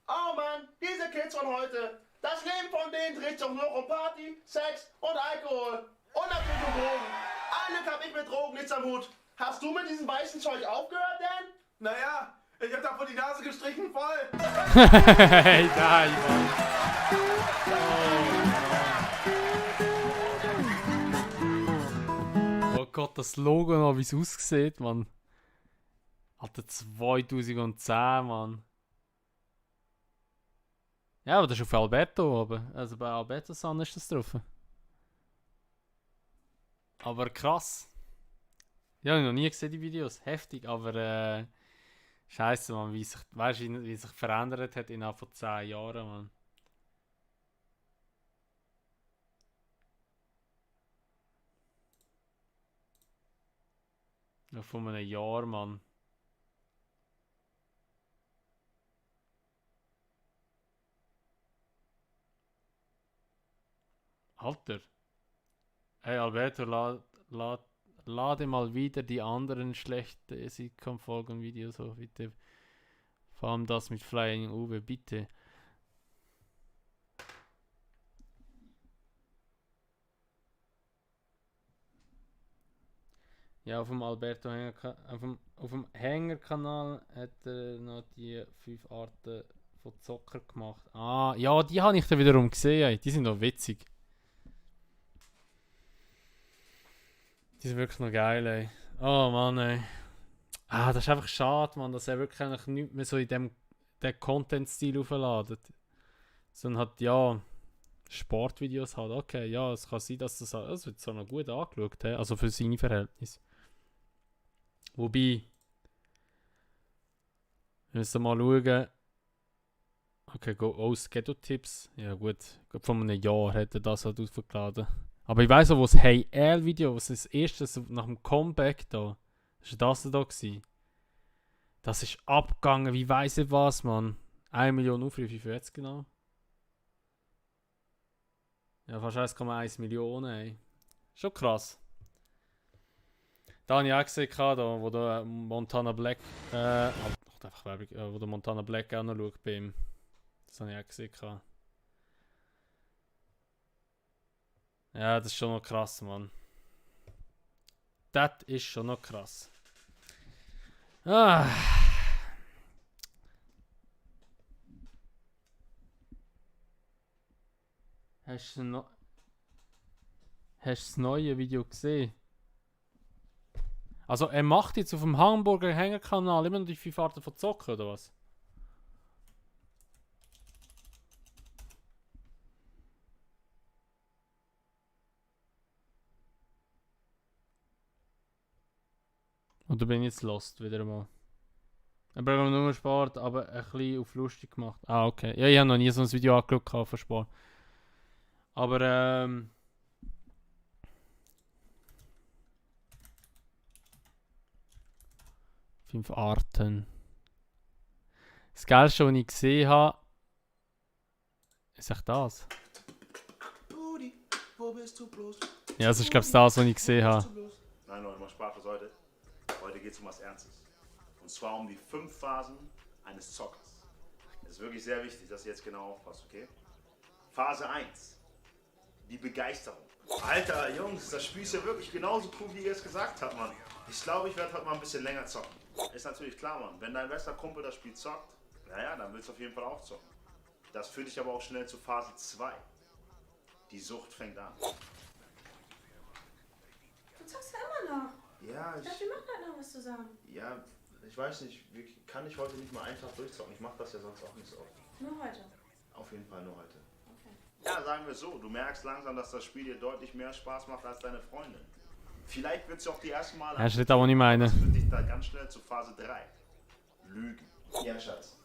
Oh Mann, diese Kids von heute. Das Leben von denen dreht sich nur um Party, Sex und Alkohol. Und natürlich um Drogen. Alle hab ich mit Drogen nichts am Hut. Hast du mit diesem weißen Zeug aufgehört, Dan? Naja, ich hab davon die Nase gestrichen voll. Hey, nein, Mann. Oh Gott, das Logo noch, wie es aussieht, Mann. Alter, 2010, Mann. Ja, aber das ist auf Alberto oben. Also bei Alberto San ist das drauf. Aber krass. Ja, ich habe noch nie gesehen, die Videos. Heftig, aber scheiße, Mann, wie sich, weißt du, wie sich verändert hat innerhalb von 10 Jahren, Mann. Ja, von einem Jahr, Mann. Alter. Hey Alberto, lade mal wieder die anderen schlechten Sitcom-Folgen-Videos hoch, bitte. Vor allem das mit Flying Uwe, bitte. Ja, auf dem Alberto Hänger, auf dem Hänger-Kanal hat er noch die 5 Arten von Zocker gemacht. Ah, ja, die habe ich dann wiederum gesehen, ey. Die sind noch witzig. Die sind wirklich noch geil, ey. Oh Mann, ey. Ah, das ist einfach schade, Mann, dass er wirklich eigentlich nicht mehr so in dem Content-Stil aufladet. Sondern hat, ja, Sportvideos halt. Okay, ja, es kann sein, dass das wird so noch gut angeschaut, he? Also für seine Verhältnisse. Wobei, wir müssen mal schauen. Okay, Ghetto-Tipps. Ja gut, von einem Jahr hat er das halt aufgeladen. Aber ich weiss auch, wo das Hey Al Video, was das erste so nach dem Comeback da, ist das da gewesen. Das ist abgegangen, wie weiss ich was, Mann. 1 Million Aufrufe, wie viel jetzt genau? Ja, fast 1,1 Millionen, ey. Schon krass. Da habe ich auch gesehen, da, wo der Montana Black, einfach Werbung, wo der Montana Black auch noch schaut bei ihm. Das habe ich auch gesehen. Ja, das ist schon noch krass, Mann. Das ist schon noch krass. Ah. Hast du das neue Video gesehen? Also er macht jetzt auf dem Hamburger Hängerkanal immer noch die 5 Arten von Zocken, oder was? Oder bin ich jetzt lost wieder mal? Aber wir haben nur Sport, aber ein bisschen auf lustig gemacht. Ah, okay. Ja, ich habe noch nie so ein Video angeschaut von Sport. Aber 5 Arten. Das Geilste, was ich gesehen habe, ist echt das. Ja, das ist glaube ich das, was ich gesehen habe. Nein, Leute, mal Spaß beiseite. Heute geht es um was Ernstes. Und zwar um die 5 Phasen eines Zockers. Es ist wirklich sehr wichtig, dass ihr jetzt genau aufpasst, okay? Phase 1. Die Begeisterung. Alter, Jungs, das Spiel ist ja wirklich genauso cool, wie ihr es gesagt habt, Mann. Ich glaube, ich werde heute mal ein bisschen länger zocken. Ist natürlich klar, Mann. Wenn dein bester Kumpel das Spiel zockt, naja, dann willst du auf jeden Fall auch zocken. Das führt dich aber auch schnell zu Phase 2. Die Sucht fängt an. Du zockst ja immer noch. Ja, Ich dachte, wir machen halt noch was zusammen. ja, ich weiß nicht, kann ich heute nicht mal einen Tag durchzocken. Ich mache das ja sonst auch nicht so oft. Nur heute. Auf jeden Fall nur heute. Okay. Ja, sagen wir es so, du merkst langsam, dass das Spiel dir deutlich mehr Spaß macht als deine Freundin. Vielleicht wird es auch die ersten Mal... Ja, das ist nicht das, was ich meine. Das führt dich da ganz schnell zu Phase 3. Lügen. Ja, Schatz.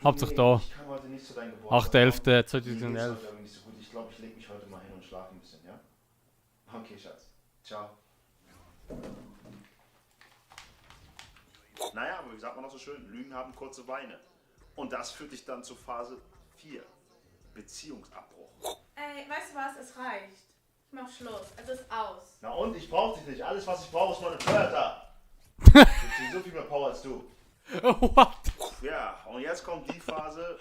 Hauptsache da. Ich kann heute nicht zu deinem Geburtstag. 8.11.2011. So gut. Ich glaube, ich lege mich heute mal hin und schlafe ein bisschen, ja? Okay, Schatz. Ciao. Naja, aber wie sagt man noch so schön, Lügen haben kurze Beine. Und das führt dich dann zu Phase 4. Beziehungsabbruch. Ey, weißt du was? Es reicht. Ich mach Schluss. Es ist aus. Na und? Ich brauche dich nicht. Alles, was ich brauche, ist meine Toyota. Ich habe so viel mehr Power als du. What? Ja, und jetzt kommt die Phase.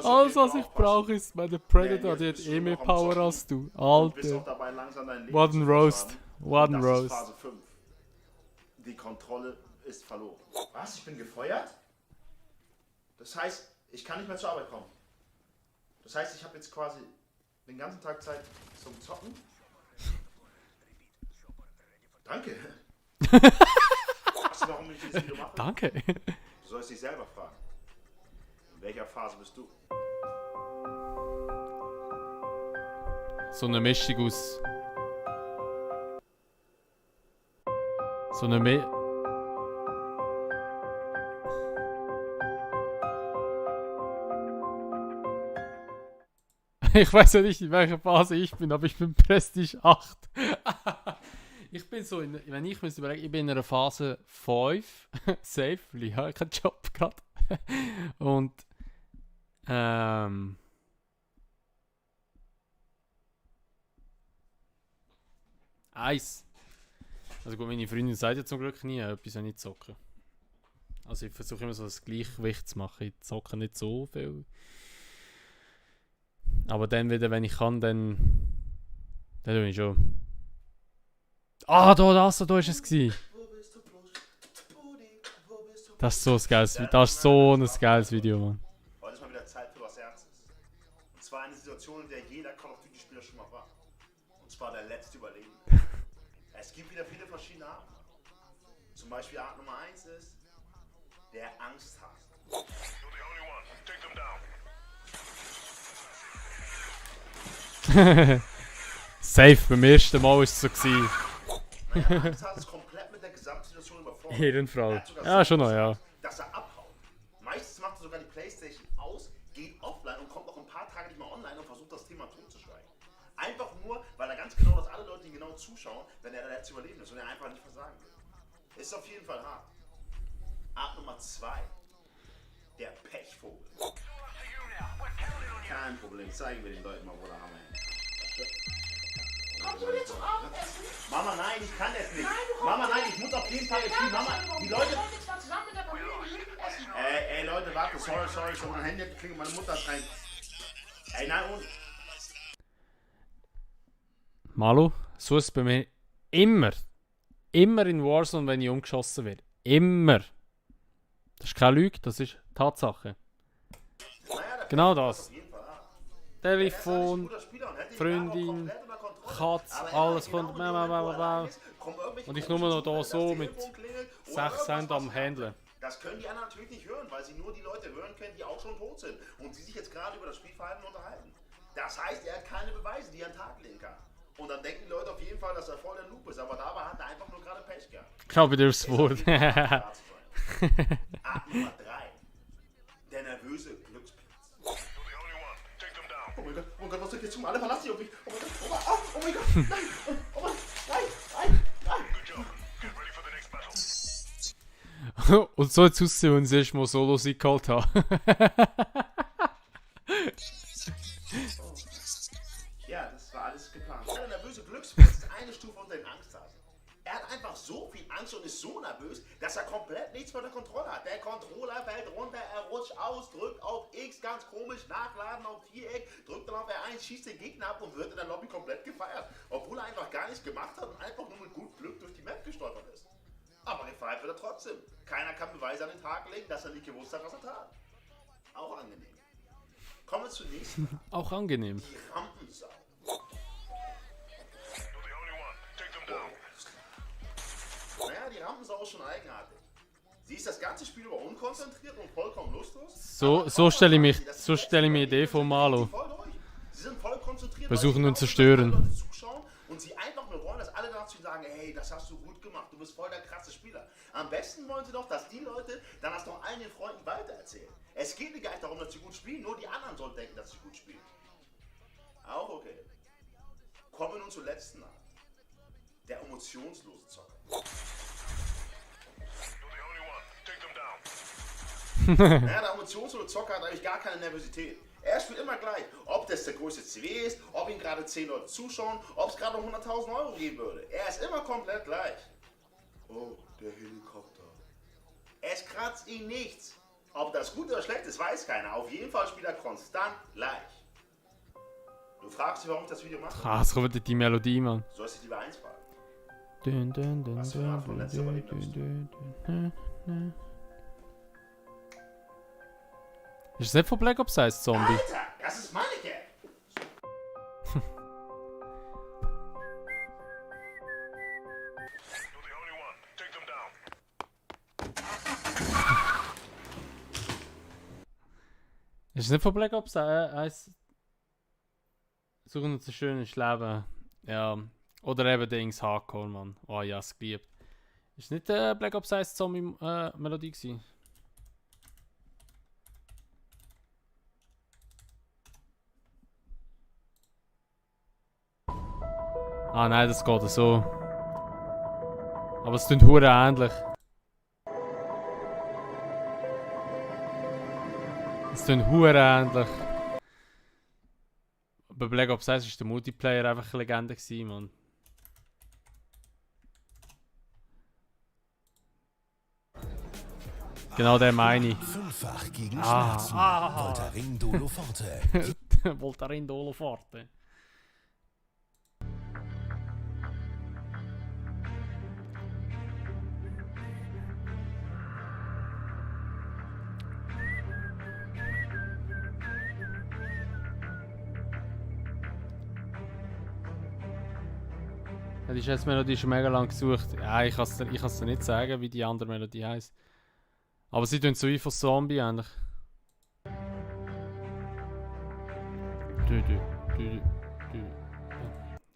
Alles, was ich brauche, ist meine Predator. Ja, Die hat jetzt bist eh du mehr noch am Power Zocken. als du. Und bist auch Alter. dabei langsam dein Leben What zu a roast. versauern. What a Und das ist roast. Phase 5. Die Kontrolle ist verloren. Was? Ich bin gefeuert? Das heißt, ich kann nicht mehr zur Arbeit kommen. Das heißt, ich habe jetzt quasi den ganzen Tag Zeit zum Zocken. Danke. Weißt du, warum ich dieses Video mache? Danke. Du sollst dich selber fragen. In welcher Phase bist du? So eine Mischung aus. So eine Ich weiß ja nicht, in welcher Phase ich bin, aber ich bin Prestige 8. Ich bin so in, wenn ich mir das überlege, ich bin in einer Phase 5. Safe, weil ich habe keinen Job gerade. Und Eis. Also gut, meine Freundin sagt ja zum Glück nie, etwas soll nicht zocken. Also ich versuche immer so das Gleichgewicht zu machen. Ich zocke nicht so viel. Aber dann wieder, wenn ich kann, dann tue ich schon. Ah, da ist es gewesen. Das ist so ein geiles Video. Das ist so ein geiles Video, Mann. Heute ist mal wieder Zeit für was Ernstes. Und zwar eine Situation, in der jeder Call of Duty Spieler schon mal war. Und zwar der letzte Überlebende. Es gibt wieder viele verschiedene Arten. Zum Beispiel Art Nummer 1 ist der Angsthase. Safe, beim ersten Mal war es so gewesen. Der Angsthase ist komplett mit der Gesamtsituation überfordert. Ehrenfrau. Er hat sogar Ja, so schon noch, gesagt, ja. Dass er abhaut. Meistens macht er sogar die Playstation aus, geht offline und kommt noch ein paar Tage nicht mehr online und versucht das Thema totzuschweigen. Einfach nur, weil er ganz genau, dass alle Leute ihn genau zuschauen, wenn er der letzte Überlebende ist und er einfach nicht versagen will. Ist auf jeden Fall hart. Art Nummer 2. Der Pechvogel. Kein Problem, zeigen wir den Leuten mal, wo der Hammer hängt. Kommst du wieder zum Abendessen? Mama, nein, ich kann jetzt nicht. Nein, du Mama, kommst nein, nicht. ich muss auf jeden Fall jetzt Ja, spielen. Mama, die Leute... Ich wollte jetzt mal zusammen mit der Familie Nudeln essen. Ey, Leute, warte, sorry, schon mein Handy hat geklingelt, meine Mutter ist rein. Ey, nein, und... Malu, so ist es bei mir immer in Warzone, wenn ich umgeschossen werde. Immer. Das ist keine Lüge, das ist Tatsache. Naja, der Genau Pech das. auf jeden Fall ab. Telefon, Er ist ein guter Spieler und hätte die Freundin, komplett unter Kontrolle. Katz, Aber alles genau kommt. in dem Moment, wo er allein ist, kommen irgendwelche Und ich nur noch da komischen so Zufälle, mit das Telefon klingelt oder 6 irgendwas, Cent was am sie Handeln. Das können die anderen natürlich nicht hören, weil sie nur die Leute hören können, die auch schon tot sind und die sich jetzt gerade über das Spielverhalten unterhalten. Das heißt, er hat keine Beweise, die er an den Tag legen kann. Und dann denken die Leute auf jeden Fall, dass er voll der Noob ist, aber dabei hat er einfach nur gerade Pech gehabt. Ich glaube dir aufs Ist auf Wort. jeden Fall klar zu sein. Art Nummer 3. Der nervöse Glückspilz. Oh mein Gott, was soll ich jetzt tun? Alle verlassen sich auf mich. Oh mein Gott, oh mein Gott, nein, oh mein Gott, nein. Und so jetzt aussehen, wenn sie erst mal Solo sie geholt haben. Ja, das war alles geplant. Der nervöse Glückspilz ist eine Stufe unter den Angsthasen. Er hat einfach so viel Angst und ist so nervös, dass er komplett nichts mehr unter Kontrolle hat. Der Controller fällt runter, er rutscht aus, drückt auf X, ganz komisch, nachladen auf Viereck, drückt dann auf R1, schießt den Gegner ab und wird in der Lobby komplett gefeiert. Obwohl er einfach gar nichts gemacht hat und einfach nur mit gut Glück durch die Map gestolpert ist. Aber gefeiert wird er trotzdem. Keiner kann Beweise an den Tag legen, dass er nicht gewusst hat, was er tat. Auch angenehm. Kommen wir zur nächsten. Auch angenehm. Die Rampensau. Naja, die Rampensau ist schon eigenartig. Sie ist das ganze Spiel über unkonzentriert und vollkommen lustlos. So stelle ich mir die Idee von Malo. Sie sind voll konzentriert. Versuchen weil uns sie zu genau wissen, stören. dass die Leute zuschauen und sie einfach nur wollen, dass alle dazu sagen, hey, das hast du gut gemacht, du bist voll der krasse Spieler. Am besten wollen sie doch, dass die Leute dann das noch allen den Freunden weitererzählen. Es geht nicht gar nicht darum, dass sie gut spielen, nur die anderen sollen denken, dass sie gut spielen. Auch okay. Kommen wir nun zur letzten Art. Der emotionslose Zocker. Naja, der emotionslose Zocker hat eigentlich gar keine Nervosität. Er spielt immer gleich. Ob das der größte CW ist, ob ihm gerade 10 Leute zuschauen, ob es gerade um 100.000 Euro geben würde. Er ist immer komplett gleich. Oh, der Helikopter. Es kratzt ihn nichts. Ob das gut oder schlecht ist, weiß keiner. Auf jeden Fall spielt er konstant gleich. Du fragst dich, warum ich das Video mache? Ah, es kommt die Melodie, Mann. Sollst du lieber eins fragen? Dun, dun, dun, Was für eine Art von Netz aber nicht nutzt. Ist das nicht von Black Ops 1 Zombie? Alter, das ist meine Cap. Ist es nicht von Black Ops 1? Suchen uns ein schönes Leben. Ja. Oder eben Dings Hardcore, Mann. Oh ja, es geliebt. Ist nicht Black Ops 1 Zombie Melodie gewesen? Ah nein, das geht so. Aber es klingt hure ähnlich. Es klingt hure ähnlich. Bei Black Ops 1 war der Multiplayer einfach eine Legende gewesen, Mann. Genau der meine ich. Fünffach gegen Ah, Schmerzen. ah. Voltaren Dolo Forte. Voltaren Dolo Forte. Ja, die Scheiß-Melodie ist schon mega lang gesucht. Ja, ich kann es dir nicht sagen, wie die andere Melodie heisst. Aber sie tun so wie von Zombie ähnlich.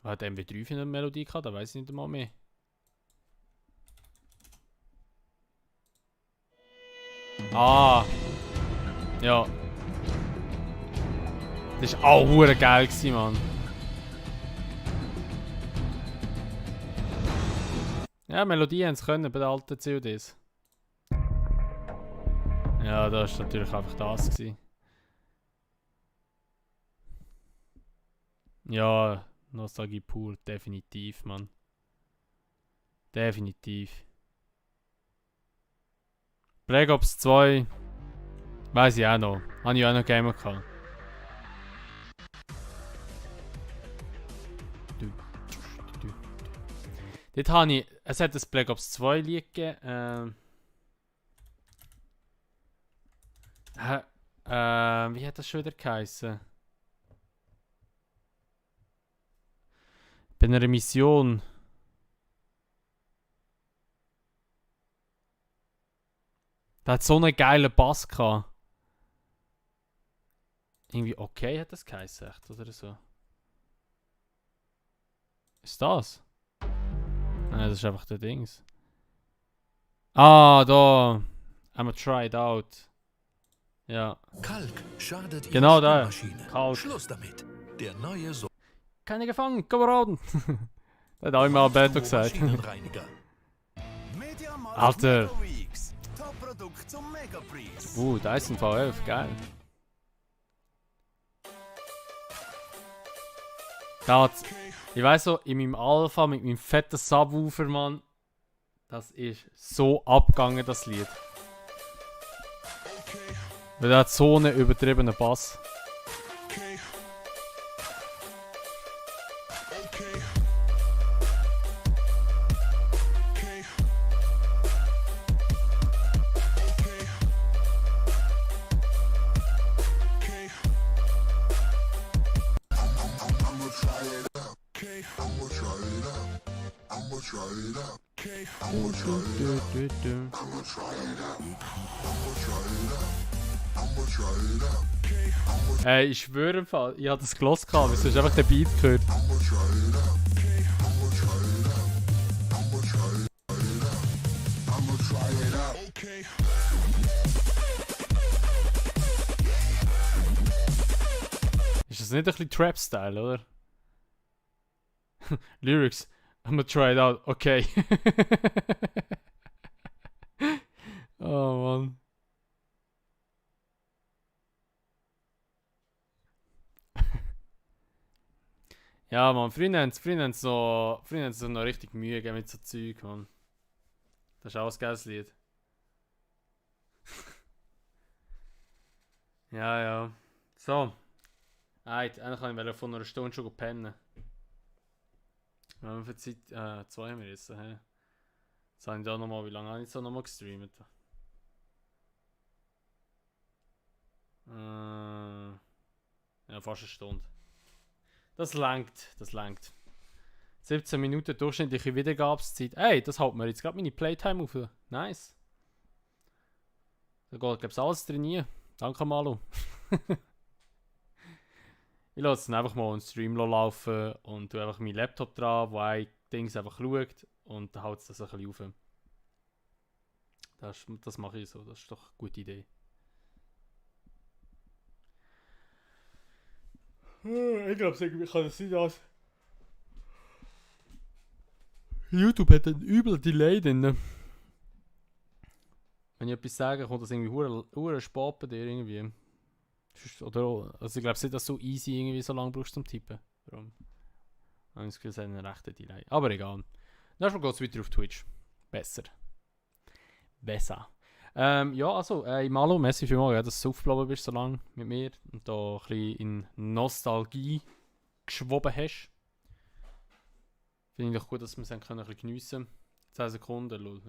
Hat MW3 für eine Melodie gehabt? Da weiß ich nicht einmal mehr. Ah! Ja. Das war auch hure geil, Mann. Ja, Melodien haben sie können bei den alten CODs. Ja, das war natürlich einfach das gewesen. Ja, Nostalgie pur, definitiv, Mann. Definitiv. Black Ops 2 weiß ich auch noch. Habe ich auch noch Gamer gehabt. Dort habe ich, es hat das Black Ops 2 Lied gegeben, hat das schon wieder geheißen? Bei einer Mission. Der hat so einen geilen Bass gehabt. Irgendwie okay hat das geheißen, echt, oder so. Ist das? Nein, das ist einfach der Dings. Ah, da. I'ma try it out. Ja. Kalk schadet Genau Ihrer da. Spülmaschine. Kalk. Schluss damit. Der neue Keine gefangen, Kameraden. Das hat auch immer Alberto gesagt. Maschinenreiniger. Alter. Top-Produkt zum Megapreis. Dyson V11, geil. Ich weiss so, in meinem Alpha mit meinem fetten Subwoofer, Mann, das ist so abgegangen, das Lied. Weil der hat so einen übertriebenen Bass. Ich schwöre im Fall, ich hatte das Gloss gehabt, aber es ist einfach der Beat gehört. Ist das nicht ein bisschen Trap-Style, oder? Lyrics. I'ma try it out. Okay. Oh Mann. Ja, Mann, früher haben sie so noch richtig Mühe gegeben mit so Zeug, Mann. Das ist auch ein geiles Lied. Ja, ja. So. Eigentlich kann ich von einer Stunde schon pennen. Wir haben für Zeit, 2 haben wir jetzt, hä? Jetzt habe ich da nochmal, wie lange habe ich so nochmal gestreamt? Ja, fast eine Stunde. Das langt. 17 Minuten durchschnittliche Wiedergabeszeit. Ey, das haut mir jetzt gerade meine Playtime auf. Nice. Da geht, glaube ich, alles trainieren. Danke, Malu. Ich lasse dann einfach mal einen Stream laufen und tue einfach meinen Laptop dran, wo ein Dings einfach schaut und dann haut es das ein bisschen auf. Das mache ich so, das ist doch eine gute Idee. Ich glaube, ich kann es nicht aus. YouTube hat einen üblen Delay drin. Wenn ich etwas sage, kommt das irgendwie hure spät bei dir irgendwie. Oder, also ich glaube nicht, dass du so easy irgendwie so lange brauchst zum Tippen. Darum habe ich das Gefühl, es hat einen rechten Delay. Aber egal. Nächstes Mal geht es weiter auf Twitch. Besser. Ja, also, Malo, merci vielmals, dass du aufgeblieben bist so lange mit mir und da ein bisschen in Nostalgie geschwoben hast. Finde ich doch gut, dass wir es ein bisschen geniessen können. 10 Sekunden, lol.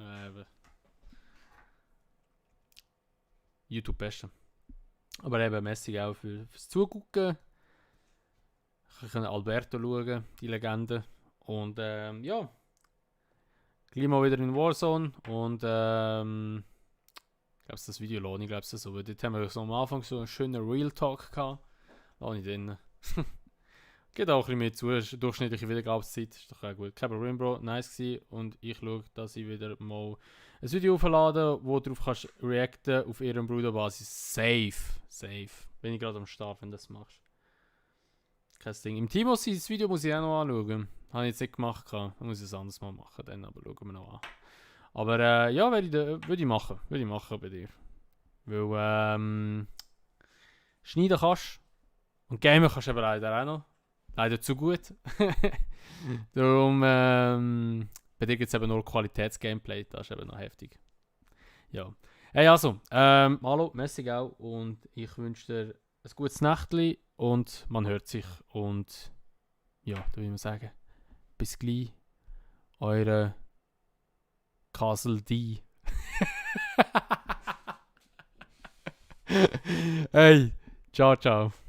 YouTube beste. Aber eben, merci auch fürs Zugucken. Ich kann Alberto schauen, die Legende. Und ja. Gleich mal wieder in Warzone. Und ich glaube, das Video lohnt, ich glaube es so. Weil dort haben wir so am Anfang so einen schönen Real Talk gehabt. Lohnt ich drin. Geht auch ein bisschen mehr zu. Durchschnittliche Wiedergabeszeit ist doch auch gut. Kein Problem, Bro. Nice gewesen. Und ich schaue, dass ich wieder mal ein Video auflade, wo du darauf kannst reacten auf ihrem Bruderbasis. Safe. Bin ich gerade am Start, wenn du das machst. Kein Ding. Im Timos das Video muss ich auch noch anschauen. Habe ich jetzt nicht gemacht. Dann muss ich es anders mal machen. Dann aber schauen wir noch an. Aber ja, würde ich machen. Würde ich machen bei dir. Weil schneiden kannst. Und gamen kannst du aber leider auch noch. Leider zu gut. Darum, bei dir gibt es eben nur Qualitäts-Gameplay, das ist eben noch heftig. Ja. Hey, also, hallo, merci auch und ich wünsche dir ein gutes Nächtli und man hört sich und ja, da will ich mal sagen, bis gleich, eure Castle D. Hey, Ciao, ciao.